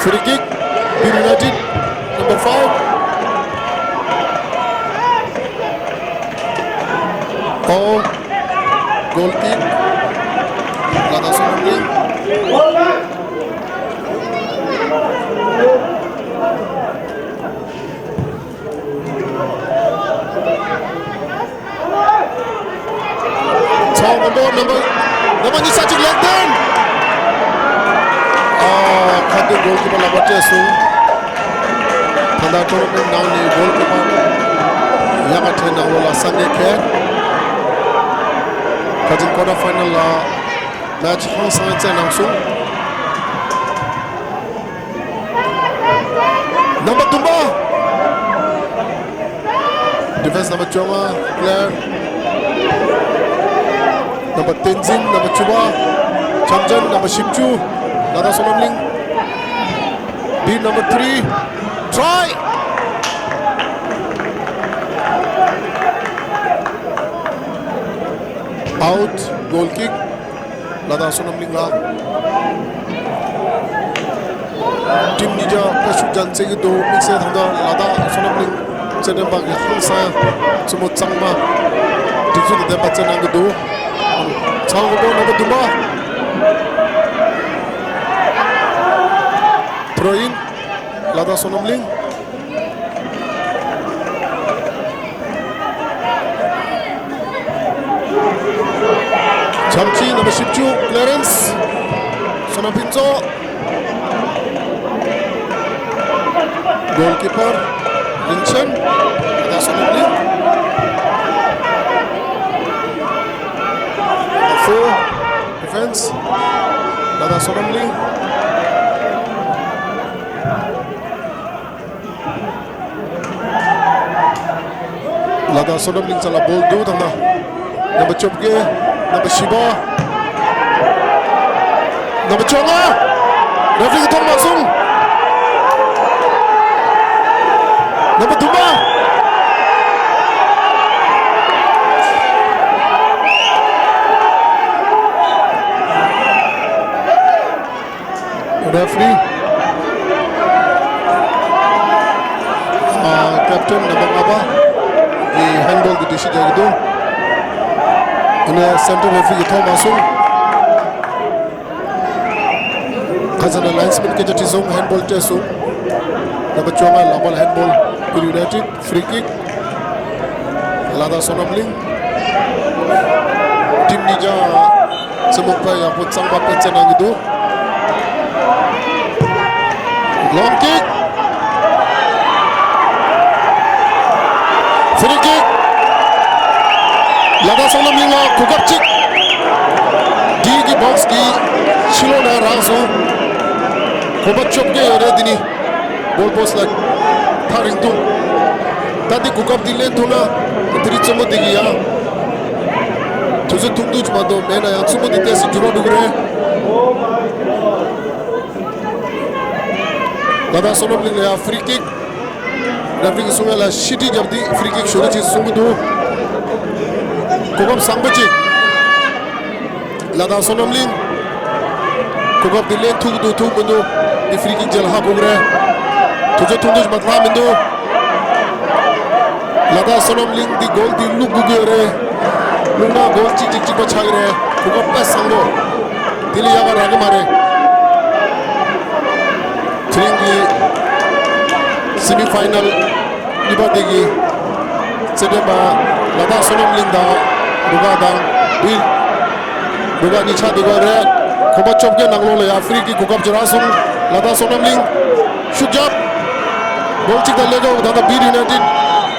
ཕི་རི་ཀིག་སྦིར་ཡུ་ནའི་ཊེཌ། Number five. Oh, goal kick. ལ་དྭགས་བསོད་ནམས་གླིང་། ཚེ་དབང་མགོན་པོ་རྣམ་པ། རྣམ་པ་ཉི་ཤུ་རྩ་གཅིག་ལེགས་ལྡན། ཨ། ཁ་ཐུག་གོལ་ཀི་པར་ལག་པ་སྤྲད་སོང་། ད་ལྟ་ཊོར་ནམ་མེན་ནང་ནས་གོལ་ཀི་པར་ཡག་ག་ཁྲིད་གནང་བ་ལ་སེམས་ཁྲལ་ཁེལ། ཁ་ཅིག་ཀོར་ཊར་ཕའི་ནལ་ལ་མེ་ཆི་ཧང་སང་རྩེད་གནང་སོང་། རྣམ་པ་བདུན་པ། ཌི་ཕེན་སི་རྣམ་པ་བཅོ་ལྔ་ཀི་ལེར། རྣམ་པ་བསྟན་འཛིན། རྣམ་པ་བཅུ་པ་བྱམས་ཅན། རྣམ་པ་བཞི་བཅུ་ལ་དྭགས་བསོད་ནམས་གླིང་། སྦིར། Number three, try. Out, goal kick. ལ་དྭགས་བསོད་ནམས་གླིང་ལ། ཊིམ་གཉིས་ཀ་དཔའ་ཤུགས་ཅན་རྩེད་ཀྱི་འདུག་དམིགས་བསལ་ད་ལྟ་ལ་དྭགས་བསོད་ནམས་གླིང་རྩེད་འགྲན་པ་གི་ཧང་སང་རྩེད་མོ་གཙང་མ་སྒྲིག་འཛུགས་དང་ལྡན་པ་རྩེད་གནང་གི་འདུག་ཚེ་དབང་མགོན་པོ་རྣམ་པ་བདུན་པ། ཐོ་རོ་ཨིན། ལ་དྭགས་བསོད་ནམས་གླིང་། བྱམས་སྐྱིད། རྣམ་པ་བཞི་བཅུ་ཀི་ལེ་རེན་སི། བསོད་ནམས་ཕུན་ཚོགས། གོལ་ཀི་པར་རིན་ཆེན། ལ་དྭགས་བསོད་ནམས་གླིང་། Number four, defense. ལ་དྭགས་བསོད་ནམས་གླིང་། ལ་དྭགས་བསོད་ནམས་གླིང་ཚང་ལ་བོལ་འདུག་ད་ལྟ། རྣམ་པ་བཅོ་བརྒྱད། རྣམ་པ་བཞི་པ། རྣམ་པ་བཅོ་ལྔ། རེ་ཕི་རི་གིས་མཐོང་མ་སོང་། རྣམ་པ་བདུན་པ། རེ་ཕི་རི། ཨ། ཀེབ་ཊན་རྣམ་པ་ལྔ་པ་གིས་ཧེན་བོལ་གྱི་སྒྲིག་གཞི་རྒྱག་གི་འདུག་ཨ་ནི་སེན་ཊར་རེ་ཕི་རི་གིས་མཐོང་མ་སོང་། ཁ་སང་ལ་ལའིན་སི་མེན་སྐད་ཆ་དྲིས་སོང་། ཧེན་བོལ་སྤྲད་སོང་། རྣམ་པ་བཅོ་ལྔ་ལག་པ་ལ་ཧེན་བོལ་སྦིར་ཡུ་ནའི་ཊེཌ། ཕི་རི་ཀིག་ལ་དྭགས་བསོད་ནམས་གླིང་། ཊིམ་གཉིས་ཀ་རྩེད་མོ་དཔེ་ཡག་པོ་གཙང་མ་དཔེ་རྩེད་གནང་གི་འདུག་ལོང་ཀིག་ཕི་རི་ཀིག་ལ་དྭགས་བསོད་ནམས་གླིང་ལ་གོ་སྐབས་གཅིག་ཌི་གི་བོག་སི་གི་ཕྱི་ལོགས་ནས་རག་སོང་། གོམ་པ་བཅོ་བརྒྱད་ཡོད་རེད། འདི་ནི་གོལ་པོ་སི་ལ་ཐག་རིང་ཐུང་། ད་འདི་གོ་སྐབས་འདི་ལེན་ཐུབ་ན་དེ་རིང་རྩེད་མོ་འདི་གི་ཡང་དུས་ཚོད་ཐུང་ཐུང་ཅིག་མ་གཏོགས་མེད་ན་ཡང་རྩེད་མོ་འདི་ཏོག་ཙམ་འགྱུར་བ་འགྲོ་གི་རེད། ལ་དྭགས་བསོད་ནམས་གླིང་ལ་ཡང་ཕི་རི་ཀིག་རེ་ཕི་རི་གིས་གསུང་ཡ་ལ་ཤི་ཁྲི་བརྒྱབ་སྟེ་ཕི་རི་ཀིག་ཞོར་ཅིག་གསུང་གི་འདུག་གོ་སྐབས་བཟང་པོ་ཅིག་ལ་དྭགས་བསོད་ནམས་གླིང་། གོ་སྐབས་འདི་ལེན་ཐུབ་ཀྱི་འདུག་ཐུབ་མི་འདུག་འདི་ཕི་རི་ཀིག་རྗེས་ལ་ཧ་གོ་གི་རེད། དུས་ཚོད་ཐུང་ཐུང་ཞིག་མ་ལྷག་མི་འདུག་ད་ལྟ་བསོད་ནམས་གླིང་འདི་གོལ་འདི་བླུག་དགོས་ཀྱི་ཡོད་རེད། བླུག་ན་གོལ་གཅིག་གཅིག་གཅིག་པ་ཆགས་ཀྱི་རེད། གོ་སྐབས་དཔེ་བཟང་པོ། དེ་ལས་ཡག་ག་རག་གི་མ་རེད། དེ་རིང་གི་སེ་མི་ཕའི་ནལ་གཉིས་པ་དེ་གི་རྩེད་འགྲན་པ་ལ་དྭགས་བསོད་ནམས་གླིང་དང་རུ་ཁག་དང་བིར་རུ་ཁག་གཉིས་ཆགས་བསྡད་ཡོད་རེད། གོམ་པ་བཅོ་བརྒྱད་ནང་ལོགས་ལ་ཡ་ཧྥི་རི་ཀིག་གོ་སྐབས་ཅིག་རག་སོང་། ལ་དྭགས་བསོད་ནམས་གླིང་ཤུགས་རྒྱབ། གོལ་གཅིག་དང་ཀླད་ཀོར་ད་ལྟ་བིར་ཡུ་ནའི་ཊིཌ་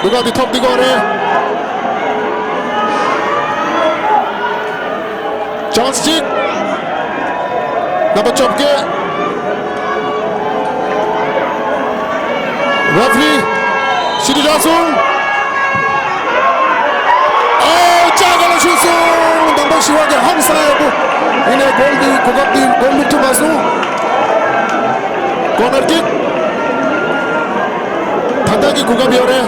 རུ་ཁག་དེ་ཐོབ་བསྡད་ཡོད་རེད། ཅན་སི་གཅིག་རྣམ་པ་བཅོ་བརྒྱད། རེ་ཧྥི་རི་ཞི་བདེ་རག་སོང་། ཨོ། ལྕགས་སྒང་ལ་ཞུགས་སོང་། རྣམ་པ་བཞི་པ་གིས་ཧང་སང་ཡག་པོ། ཡིན་ནའི་གོལ་འདི་གོ་སྐབས་འདི་གོལ་བླུག་ཐུབ་མ་སོང་། ཀོར་ནར་ཀིག་ད་ལྟ་གི་གོ་སྐབས་ཡོད་རེད།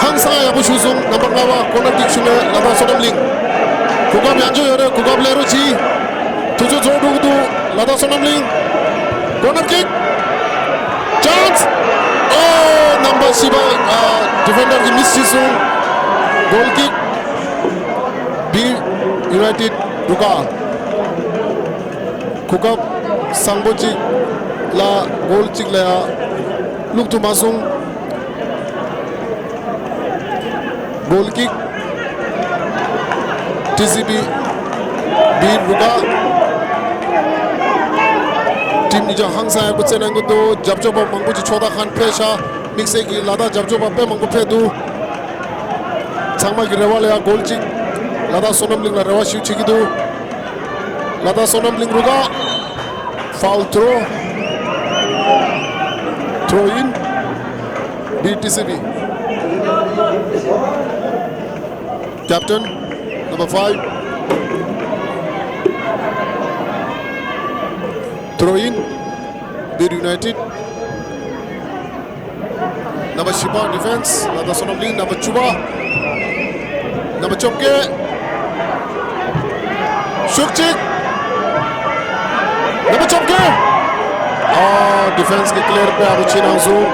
ཧང་སང་ཡག་པོ་ཞུགས་སོང་། རྣམ་པ་ལྔ་པ་ཀོར་ནར་ཀིག་ཞུགས་ནས་ལ་དྭགས་བསོད་ནམས་གླིང་། གོ་སྐབས་ཡང་བྱུང་ཡོད་རེད། གོ་སྐབས་ལེན་རོགས་གྱིས། དུས་ཚོད་རྫོགས་འགྲོ་གི་འདུག་ལ་དྭགས་བསོད་ནམས་གླིང་། ཀོར་ནར་ཀིག་ཅན་སི། ཨོ། རྣམ་པ་བཞི་པ་ཨ་ཌི་ཕེན་ཌར་གྱིས་མིས་བྱས་སོང་། གོལ་ཀིག་བིར་ཡུ་ནའི་ཊིཌ་རུ་ཁག་གོ་སྐབས་བཟང་པོ་གཅིག་ལ་གོལ་གཅིག་ལ་ཡ་བླུག་ཐུབ་མ་སོང་། གོལ་ཀིག་ཊི་སི་བི་བིར་རུ་ཁག་ཊིམ་གཉིས་ཀྱང་ཧང་སང་ཡག་པོ་རྩེད་གནང་གི་འདུག་རྒྱབ་སྐྱོར་པ་མང་པོ་ཅིག་ཕྱོགས་མཐའ་ཁག་ནས་ཕེབས་ཤག་དམིགས་བསལ་གྱིས་ལ་དྭགས་རྒྱབ་སྐྱོར་པ་དཔེ་མང་པོ་ཕེབས་འདུག་ཚང་མ་གི་རེ་བ་ལ་ཡ་གོལ་གཅིག་ལ་དྭགས་བསོད་ནམས་གླིང་ལ་རེ་བ་ཞིག་བྱེད་ཀྱི་འདུག་ལ་དྭགས་བསོད་ནམས་གླིང་རུ་ཁག་ཕའུལ་ཐྲོ། ཐྲོ་ཡིན། བིར་ཊི་སི་བི། Captain number five. Throw in. བིར་ཡུ་ནའི་ཊིཌ། རྣམ་པ་བཞི་པ་ཌི་ཕེན་སི་ལ་དྭགས་བསོད་ནམས་གླིང་། རྣམ་པ་བཅུ་པ། རྣམ་པ་བཅོ་བརྒྱད། ཤུགས་གཅིག་རྣམ་པ་བཅོ་བརྒྱད། ཨ། ཌི་ཕེན་སི་གིས་ཀི་ལི་ཡར་དཔེ་ཡག་པོ་བྱས་གནང་སོང་།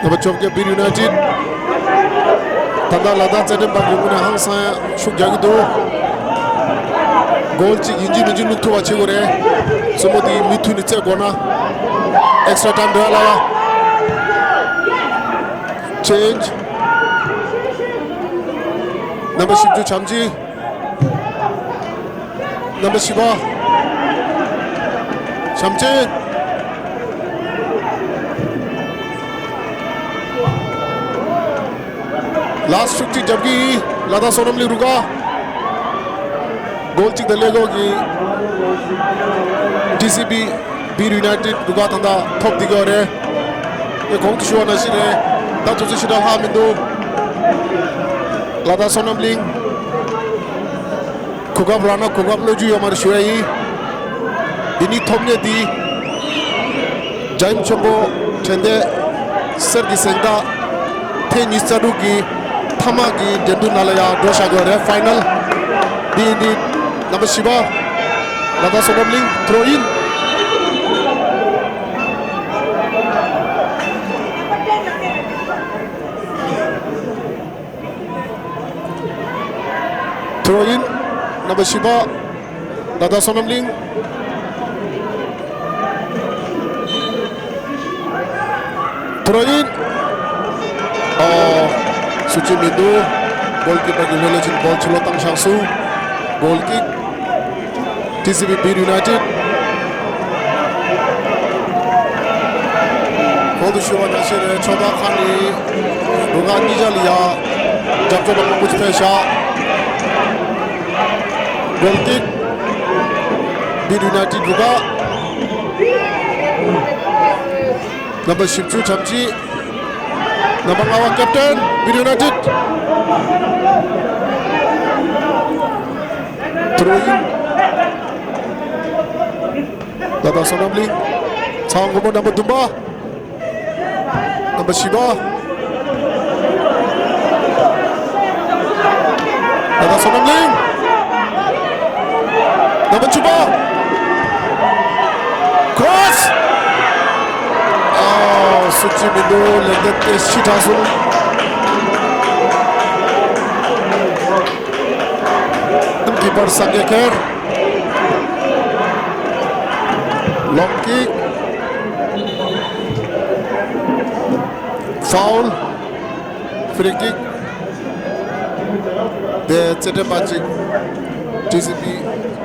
རྣམ་པ་བཅོ་བརྒྱད་བིར་ཡུ་ནའི་ཊིཌ། ད་ལྟ་ལ་དྭགས་རྩེད་འགྲན་པ་གི་ངོས་ནས་ཧང་སང་ཡག་ཤུགས་རྒྱག་གི་འདུག་གོལ་གཅིག་ཡིན་གཅིག་མིན་གཅིག་བླུག་ཐུབ་པ་བྱེད་དགོས་རེད། རྩེད་མོ་འདི་མུ་མཐུད་ནས་རྩེ་དགོས་ན། ཨེག་སི་ཊ་ར་ཊའིམ་རེད་ལ་ཡ། ཅེན་ཇི། རྣམ་པ་བཞི་བཅུ་བྱམས་ཆེན། རྣམ་པ་བཞི་པ། བྱམས་ཆེན། ལཱ་སི་ཊི་ཤུགས་གཅིག་རྒྱབ་ཀྱི་ཡིན། ལ་དྭགས་བསོད་ནམས་གླིང་རུ་ཁག་གོལ་གཅིག་དང་ཀླད་ཀོར་གྱིས་ཊི་སི་བི་བིར་ཡུ་ནའི་ཊིཌ་རུ་ཁག་ད་ལྟ་ཐོབ་བསྡད་ཀྱི་ཡོད་རེད། ངས་གོང་དུ་ཞུ་བ་ནང་བཞིན་རེད། ད་དུས་ཚོད་ཞེ་དྲག་ལྷག་མི་འདུག་ལ་དྭགས་བསོད་ནམས་གླིང་། གོ་སྐབས་རག་ན་གོ་སྐབས་གནོད་རྒྱུ་ཡོད་མ་རེད་ཞུ་ཡ་ཡིན། འདི་ནི་ཐོབ་ནས་འདི། རྒྱལ་ཡུམ་ཆེན་པོ་དྲན་རྟེན་གསེར་གྱི་གཟེངས་རྟགས་ཐེངས་ཉི་ཤུ་རྩ་དྲུག་གི་མཐའ་མ་གི་འགྲན་བསྡུར་ནང་ལ་ཡང་འགྲོ་བཞག་གི་ཡོད་རེད། ཕའི་ནལ་འདི་ཡིན་དུས་རྣམ་པ་བཞི་པ་ལ་དྭགས་བསོད་ནམས་གླིང་། ཐྲོ་ཡིན། ཐྲོ་ཡིན། རྣམ་པ་བཞི་པ་ལ་དྭགས་བསོད་ནམས་གླིང་། ཐྲོ་ཡིན། ཨོ། སུ་ཅི་མི་འདུག་གོལ་ཀི་པར་གྱིས་ལྷོད་ལྷོད་བྱས་ནས་བོལ་ཕྱི་ལོགས་བཏང་བཞག་སོང་། གོལ་ཀིག་ཊི་སི་བི་བིར་ཡུ་ནའི་ཊིཌ། གོང་དུ་ཞུས་པ་ནང་བཞིན་རེད། ཕྱོགས་མཐའ་ཁག་ནས་རུ་ཁག་གཉིས་ཆ་ལ་ཡ་རྒྱབ་སྐྱོར་པ་མང་པོ་ཞིག་ཕེབས་ཤག་གོལ་ཀིག་བིར་ཡུ་ནའི་ཊིཌ་རུ་ཁག་རྣམ་པ་བཞི་བཅུ་བྱམས་ཆེན། རྣམ་པ་ལྔ་པ་ཀེབ་ཊན་བིར་ཡུ་ནའི་ཊིཌ། ཐྲོ་ཡིན། ལ་དྭགས་བསོད་ནམས་གླིང་། ཚེ་དབང་མགོན་པོ་རྣམ་པ་བདུན་པ། རྣམ་པ་བཞི་པ། ལ་དྭགས་བསོད་ནམས་གླིང་། རྣམ་པ་བཅུ་པ། ཁོ་རོ་སི། ཅི་མི་འདུག་ལེགས་ལྡན་དེ་ཤི་དྲག་སོང་། ཀི་པར་སངས་རྒྱས་ཁེར། ལོང་ཀིག་ཕའུལ། ཕི་རི་ཀིག་དེ་རྩེད་འགྲན་པ་གཅིག་ཊི་སི་བི་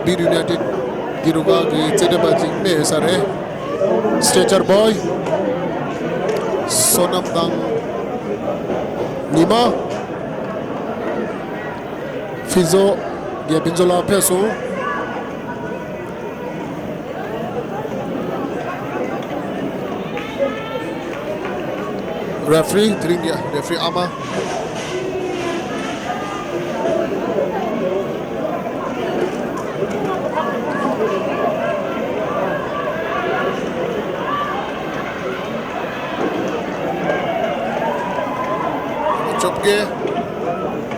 བིར་ཡུ་ནའི་ཊེཌ་གི་རུ་ཁག་གི་རྩེད་འགྲན་པ་གཅིག་རྨས་ཡོད་ས་རེད། སི་ཊེ་ཅར་བོའི། བསོད་ནམས་དང་ཉི་མ། ཕི་ཛོ་རྒྱལ་ཕུན་ཚོགས་ལགས་ཕེབས་སོང་། རེ་ཕི་རི། དེ་རིང་གི་རེ་ཕི་རི་ཨ་མ། བཅོ་བརྒྱད།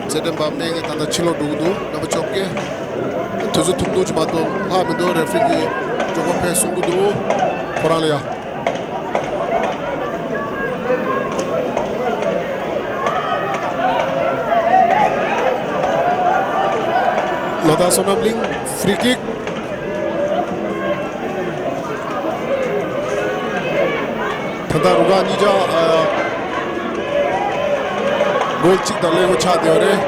རྩེད་འགྲན་པ་སྨན་གྱི་ད་ལྟ་ཕྱི་ལོགས་འགྲོ་གི་འདུག་རྣམ་པ་བཅོ་བརྒྱད། དུས་ཚོད་ཐུང་ཐུང་ཅིག་མ་གཏོགས་ལྷག་མི་འདུག་རེ་ཕི་རི་གིས་གྲོད་ཁོག་ཕར་བཟུང་གི་འདུག་ཁོ་རང་ལ་ཡ། ལ་དྭགས་བསོད་ནམས་གླིང་། ཕི་རི་ཀིག་ད་ལྟ་རུ་ཁག་གཉིས་ཆ་ཨ། གོལ་གཅིག་དང་ཀླད་ཀོར་ཆགས་བསྡད་ཡོད་རེད།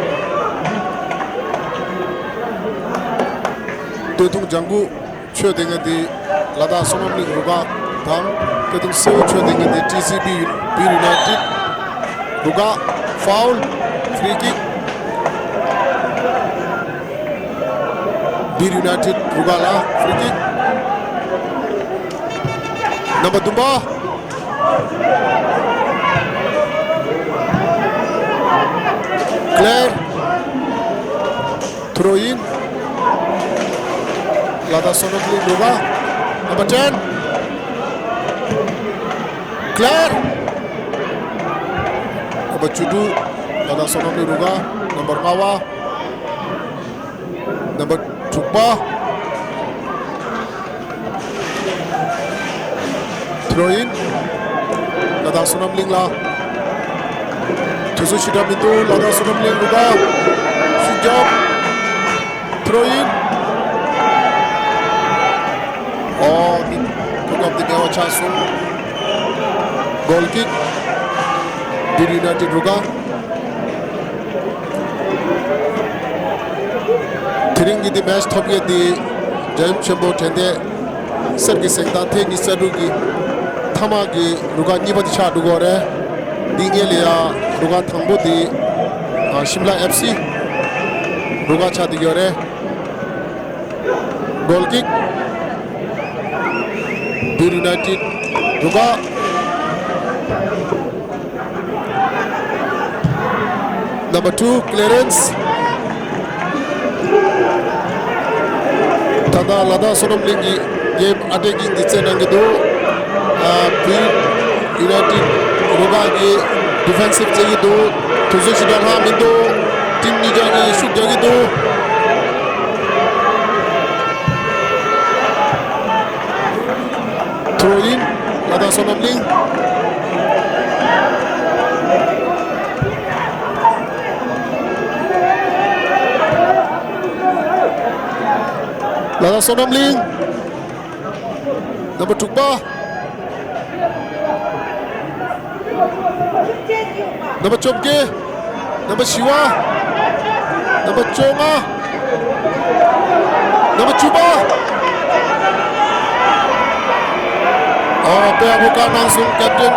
སྟོད་ཐུང་ལྗང་གུ། ཆོས་ལྡན་མཁན་དེ་ལ་དྭགས་བསོད་ནམས་གླིང་རུ་ཁག་དང་། སྐེ་དུང་སེར་པོ་ཆོས་ལྡན་མཁན་དེ་ཊི་སི་བི་བིར་ཡུ་ནའི་ཊེཌ་རུ་ཁག་ཕའུལ། ཕི་རི་ཀིག་བིར་ཡུ་ནའི་ཊེཌ་རུ་ཁག་ལ་ཕི་རི་ཀིག་རྣམ་པ་བདུན་པ། ཀླེར། ཐུ་རོ་ཡིན། ལ་དྭགས་བསོད་ནམས་གླིང་རུ་ཁག་རྣམ་པ་ཊེན། ཀླེར། རྣམ་པ་བཅུ་དྲུག་ལ་དྭགས་བསོད་ནམས་གླིང་རུ་ཁག་རྣམ་པ་ལྔ་བ། རྣམ་པ་དྲུག་པ། ཐུ་རོ་ཡིན། ལ་དྭགས་བསོད་ནམས་གླིང་ལ། དུས་ཚོད་ཞེ་དྲག་མི་འདུག་ལ་དྭགས་བསོད་ནམས་གླིང་རུ་ཁག་ཤུགས་རྒྱབ། ཐུ་རོ་ཡིན། ཨོ། འདི་གོ་སྐབས་འདི་སྨྲ་བ་ཆགས་སོང་། གོལ་ཀིག་བིར་ཡུ་ནའི་ཊེཌ་རུ་ཁག་དེ་རིང་གི་འདི་མེ་ཆི་ཐོབ་མཁན་འདི་རྒྱལ་ཡུམ་ཆེན་པོ་དྲན་རྟེན་གསེར་གྱི་གཟེངས་རྟགས་ཐེངས་ཉི་ཤུ་རྩ་དྲུག་གི་མཐའ་མ་གི་རུ་ཁག་གཉིས་པ་དེ་ཆགས་འགྲོ་གི་ཡོད་རེད། འདི་སྔོན་ལ་ཡ་རུ་ཁག་དང་པོ་དེ་ཤིམ་ལ་ཨེཕ་སི་རུ་ཁག་ཆགས་བསྡད་ཀྱི་ཡོད་རེད། གོལ་ཀིག་བིར་ཡུ་ནའི་ཊེཌ་རུ་ཁག་རྣམ་པ་ཊུ་ཀི་ལེ་རན་སི། ད་ལྟ་ལ་དྭགས་བསོད་ནམས་གླིང་གི་གེམ་ཨ་ཊེ་ཀིང་འདི་རྩེད་གནང་གི་འདུག་ཨ། བིར་ཡུ་ནའི་ཊེཌ་རུ་ཁག་གིས་ཌི་ཕེན་སིབ་རྩེད་ཀྱི་འདུག་དུས་ཚོད་ཞེ་དྲག་ལྷག་མི་འདུག་ཊིམ་གཉིས་ཀྱང་གཉིས་ཤུགས་རྒྱག་གི་འདུག་ཐུ་རོ་ཡིན། ལ་དྭགས་བསོད་ནམས་གླིང་། ལ་དྭགས་བསོད་ནམས་གླིང་། རྣམ་པ་དྲུག་པ། རྣམ་པ་བཅོ་བརྒྱད། རྣམ་པ་བཞི་བ། རྣམ་པ་བཅོ་ལྔ། རྣམ་པ་བཅུ་པ། ཨོ། དཔེ་ཡག་པོ་བཀག་གནང་སོང་། ཀེབ་ཏེན།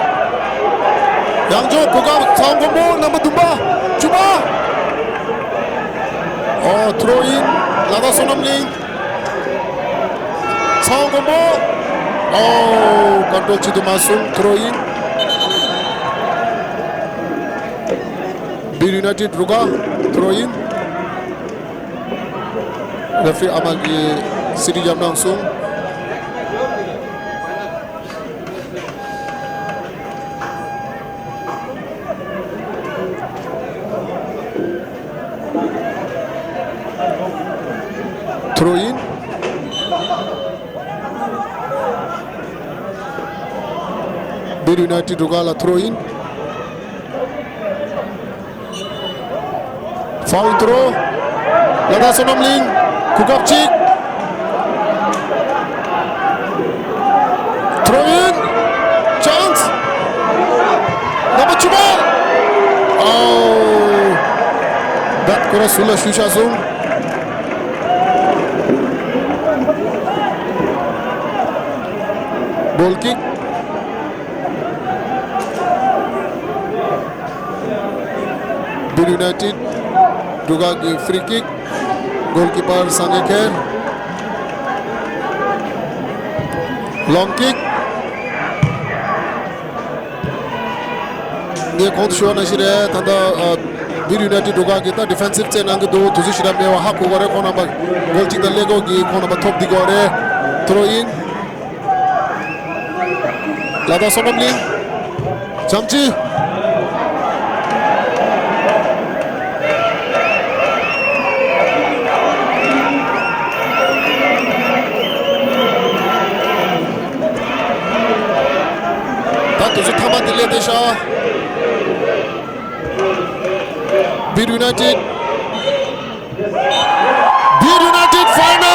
ཡང་བསྐྱར་གོ་སྐབས་ཚང་མགོན་པོ་རྣམ་པ་བདུན་པ། བཅུ་པ། ཨོ། ཐུ་རོ་ཡིན། ལ་དྭགས་བསོད་ནམས་གླིང་། ཚང་མགོན་པོ། ཨོ། ཀོན་ཊོལ་བྱེད་ཐུབ་མ་སོང་། ཐུ་རོ་ཡིན། བིར་ཡུ་ནའི་ཊེཌ་རུ་ཁག་ཐུ་རོ་ཡིན། རེ་ཕི་རི་ཨ་མ་གིས་སི་ཊི་བརྒྱབ་གནང་སོང་། ཐུ་རོ་ཡིན། བིར་ཡུ་ནའི་ཊི་རུ་ཁག་ལ་ཐུ་རོ་ཨིན། ཕའུལ་ཐུ་རོ། ལ་དྭགས་བསོད་ནམས་གླིང་། གོ་སྐབས་གཅིག་ཐུ་རོ་ཨིན། ཅན་སི། རྣམ་པ་བཅུ་པ། ཨའོ། བེད་སྐོར་ར་ཟུར་ལ་བཤུད་བཞག་སོང་། གོལ་ཀིག་བིར་ཡུ་ནའི་ཊི་རུ་ཁག་གི་ཕི་རི་ཀིག་གོལ་ཀི་པར་སངས་རྒྱས་ཁེར། ལོང་ཀིག་ངས་གོང་དུ་ཞུ་བ་ནང་བཞིན་རེད། ད་ལྟ་ཨ། བིར་ཡུ་ནའི་ཊི་རུ་ཁག་གིས་ད་ཌི་ཕེན་སིབ་རྩེད་གནང་གི་འདུག་དུས་ཚོད་ཞེ་དྲག་མེད་པ་ཧ་གོ་གི་རེད། ཁོང་རྣམ་པ་གོལ་གཅིག་དང་ཀླད་ཀོར་གྱིས་ཁོང་རྣམ་པ་ཐོབ་བསྡད་ཀྱི་ཡོད་རེད། ཐུ་རོ་ཨིན། ལ་དྭགས་བསོད་ནམས་གླིང་། བྱམས་སྐྱིད། ད་དུས་ཚོད་ཐ་མ་དེ་སླེབས་བསྡད་ཤག་བིར་ཡུ་ནའི་ཊི་རུ། བིར་ཡུ་ནའི་ཊི་རུ་ཕའི་ནལ།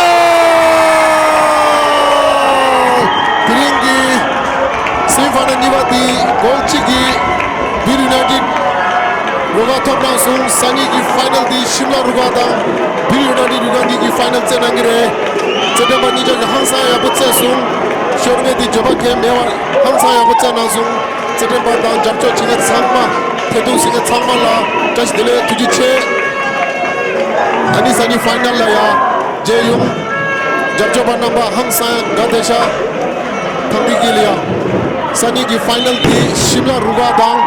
དེ་རིང་གི་སེ་མི་ཕའི་ནལ་གཉིས་པ་དེ་གོལ་གཅིག་གིས་བིར་ཡུ་ནའི་ཊི་རུ་རུ་ཁག་ཐོབ་གནང་སོང་། སང་ཉིན་གྱི་ཕའི་ནལ་དེ་ཤིམ་ལ་རུ་ཁག་དང་བིར་ཡུ་ནའི་ཊི་རུ་རུ་ཁག་གཉིས་ཀྱི་ཕའི་ནལ་རྩེད་གནང་གི་རེད། རྩེད་འགྲན་པ་གཉིས་ཆ་གིས་ཧང་སང་ཡག་པོ་རྩེད་སོང་། ཤོར་མེད་དེ་འགྱོད་པ་གང་ཡང་མེད་པར་ཧང་སང་ཡག་པོ་རྩེད་གནང་སོང་། རྩེད་འགྲན་པ་དང་རྒྱབ་སྐྱོར་བྱེད་མཁན་ཚང་མ། ཐད་གཏོང་བྱེད་མཁན་ཚང་མ་ལ་བཀྲ་ཤིས་བདེ་ལེགས། ཐུགས་རྗེ་ཆེ། ཨ་ནི་སང་ཉིན་ཕའི་ནལ་ལ་ཡ་མཇལ་ཡོང་། རྒྱབ་སྐྱོར་པ་རྣམ་པ་ཧང་སང་དགའ་བདེ་ཤག་ཐང་པི་ཀི་ལ་ཡ། སང་ཉིན་གྱི་ཕའི་ནལ་དེ་ཤིམ་ལ་རུ་ཁག་དང་།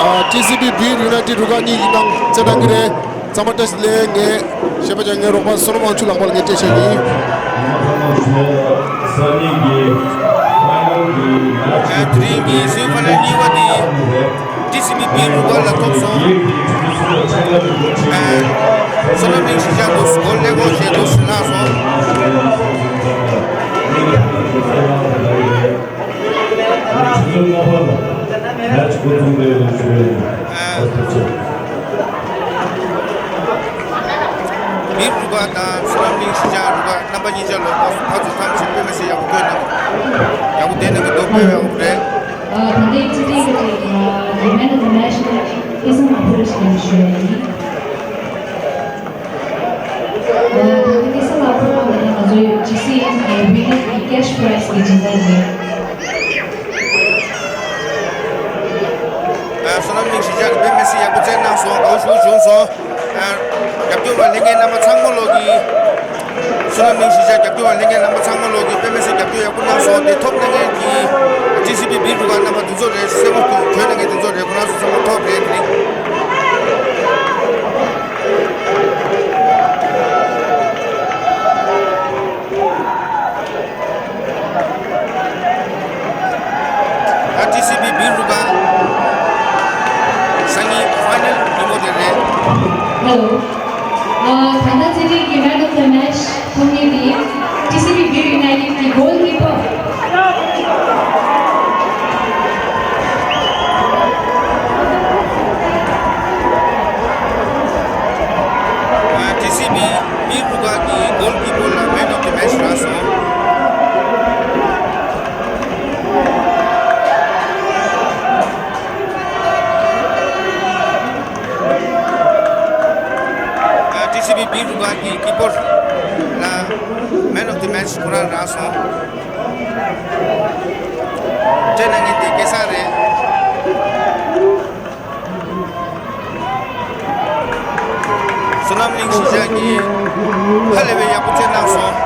ཨ། ཊི་སི་བི་བིར་ཡུ་ནའི་ཊི་རུ་ཁག་གཉིས་ཀྱི་ནང་རྩེད་གནང་གི་རེད། ཚང་མ་བཀྲ་ཤིས་བདེ་ལེགས། ངས་བཤད་པ་ཅན་ངའི་རོགས་པ་བསོད་ནམས་དབང་ཕྱུག་ལགས་པར་ངས་སྤྲད་བཞག་གི་ཡིན། ཨ། དེ་རིང་གི་སེ་མི་ཕའི་ནལ་གཉིས་པ་དེ་ཊི་སི་བི་བིར་རུ་ཁག་ལ་ཐོབ་སོང་། ཨ། བསོད་ནམས་གླིང་གཞིས་ཆགས་འདུག་གོལ་ཀླད་ཀོར་བྱས་འདུག་ཟིན་ལྷག་སོང་། ཨ། བིར་རུ་ཁག་དང་བསོད་ནམས་གླིང་གཞིས་ཆགས་རུ་ཁག་རྣམ་པ་གཉིས་ཆ་ལོ་ཕར་ཚུར་ཐམས་ཅད་དཔེ་མི་སྲིད་ཡག་པོ་བཀོད་གནང་། ཡག་པོ་བསྡད་གནང་གི་འདུག་དཔེ་ཡག་པོ་རེད། ཨ། ད་ལྟའི་སྤྱི་བདེ་གི་ཨ། ཡི་མན་ཨོཕ་ཛ་མེཆ་ལ་སྐལ་བཟང་ལྷ་ཕུ་རེད་ཞེས་ཞུ་ཡ་ཡིན། ཨ། ད་ལྟ་སྐལ་བཟང་ལྷ་ཕུ་ལ་ང་ཚོའི་ཇི་སི་ཨེམ་ཨེ་ཝི་ནར་གི་ཀེཤ་པ་རའེཛ་གི་སྦྱིན་བདག་རེད། ཨ། བསོད་ནམས་གླིང་གཞིས་ཆགས་ཀྱིས་དཔེ་མི་སྲིད་ཡག་པོ་རྩེད་གནང་སོང་། དགའ་བོ་ཞེ་པོ་བྱུང་སོང་། ཨ། རྒྱབ་སྐྱོར་བ་ལྷན་རྒྱས་རྣམ་པ་ཚང་མ་ལོག་གིས་བསོད་ནམས་གླིང་གཞིས་ཆགས་རྒྱབ་སྐྱོར་བ་ལྷན་རྒྱས་རྣམ་པ་ཚང་མ་ལོག་གིས་དཔེ་མི་སྲིད་རྒྱབ་སྐྱོར་ཡག་པོ་གནང་སོང་། དེ་ཐོབ་གནང་མཁན་གྱི་ཊི་སི་བི་བིར་རུ་ཁག་རྣམ་པ་དེ་ཚོ་རེད། སེམས་པ་ཀུན་གྱོན་གནང་མཁན་དེ་ཚོ་རེད། ཁོ་རང་ཚོ་ཚང་མ་ཐོབ་རེད། དེ་རིང་ཨ། ཊི་སི་བི་བིར་རུ་ཁག་སང་ཉིན་ཕའི་ནལ་ཉིན་མོ་དེ་རེད། ཧེ་ལོ། ཨ། ད་ལྟ་རྩེད་འགྲན་གྱི་Man of the Match ཐོབ་མཁན་དེ་ཊི་སི་བི་བིར་ཡུ་ནའི་ཊེཌ་ཀྱི་གོལ་ཀི་པར། ཨ། ཊི་སི་བི་བིར་རུ་ཁག་གི་གོལ་ཀི་པར་ལ་Man of the Match རག་སོང་། ཨ། ཊི་སི་བི་བིར་རུ་ཁག་གི་ཀི་པར་ལ་Man of the Match ཁོ་རང་རག་སོང་། རྩེད་གནང་མཁན་དེ་སྐལ་བཟང་རེད། བསོད་ནམས་གླིང་གཞིས་ཆགས་ཀྱིས་ཧ་ལས་པའི་ཡག་པོ་རྩེད་གནང་སོང་།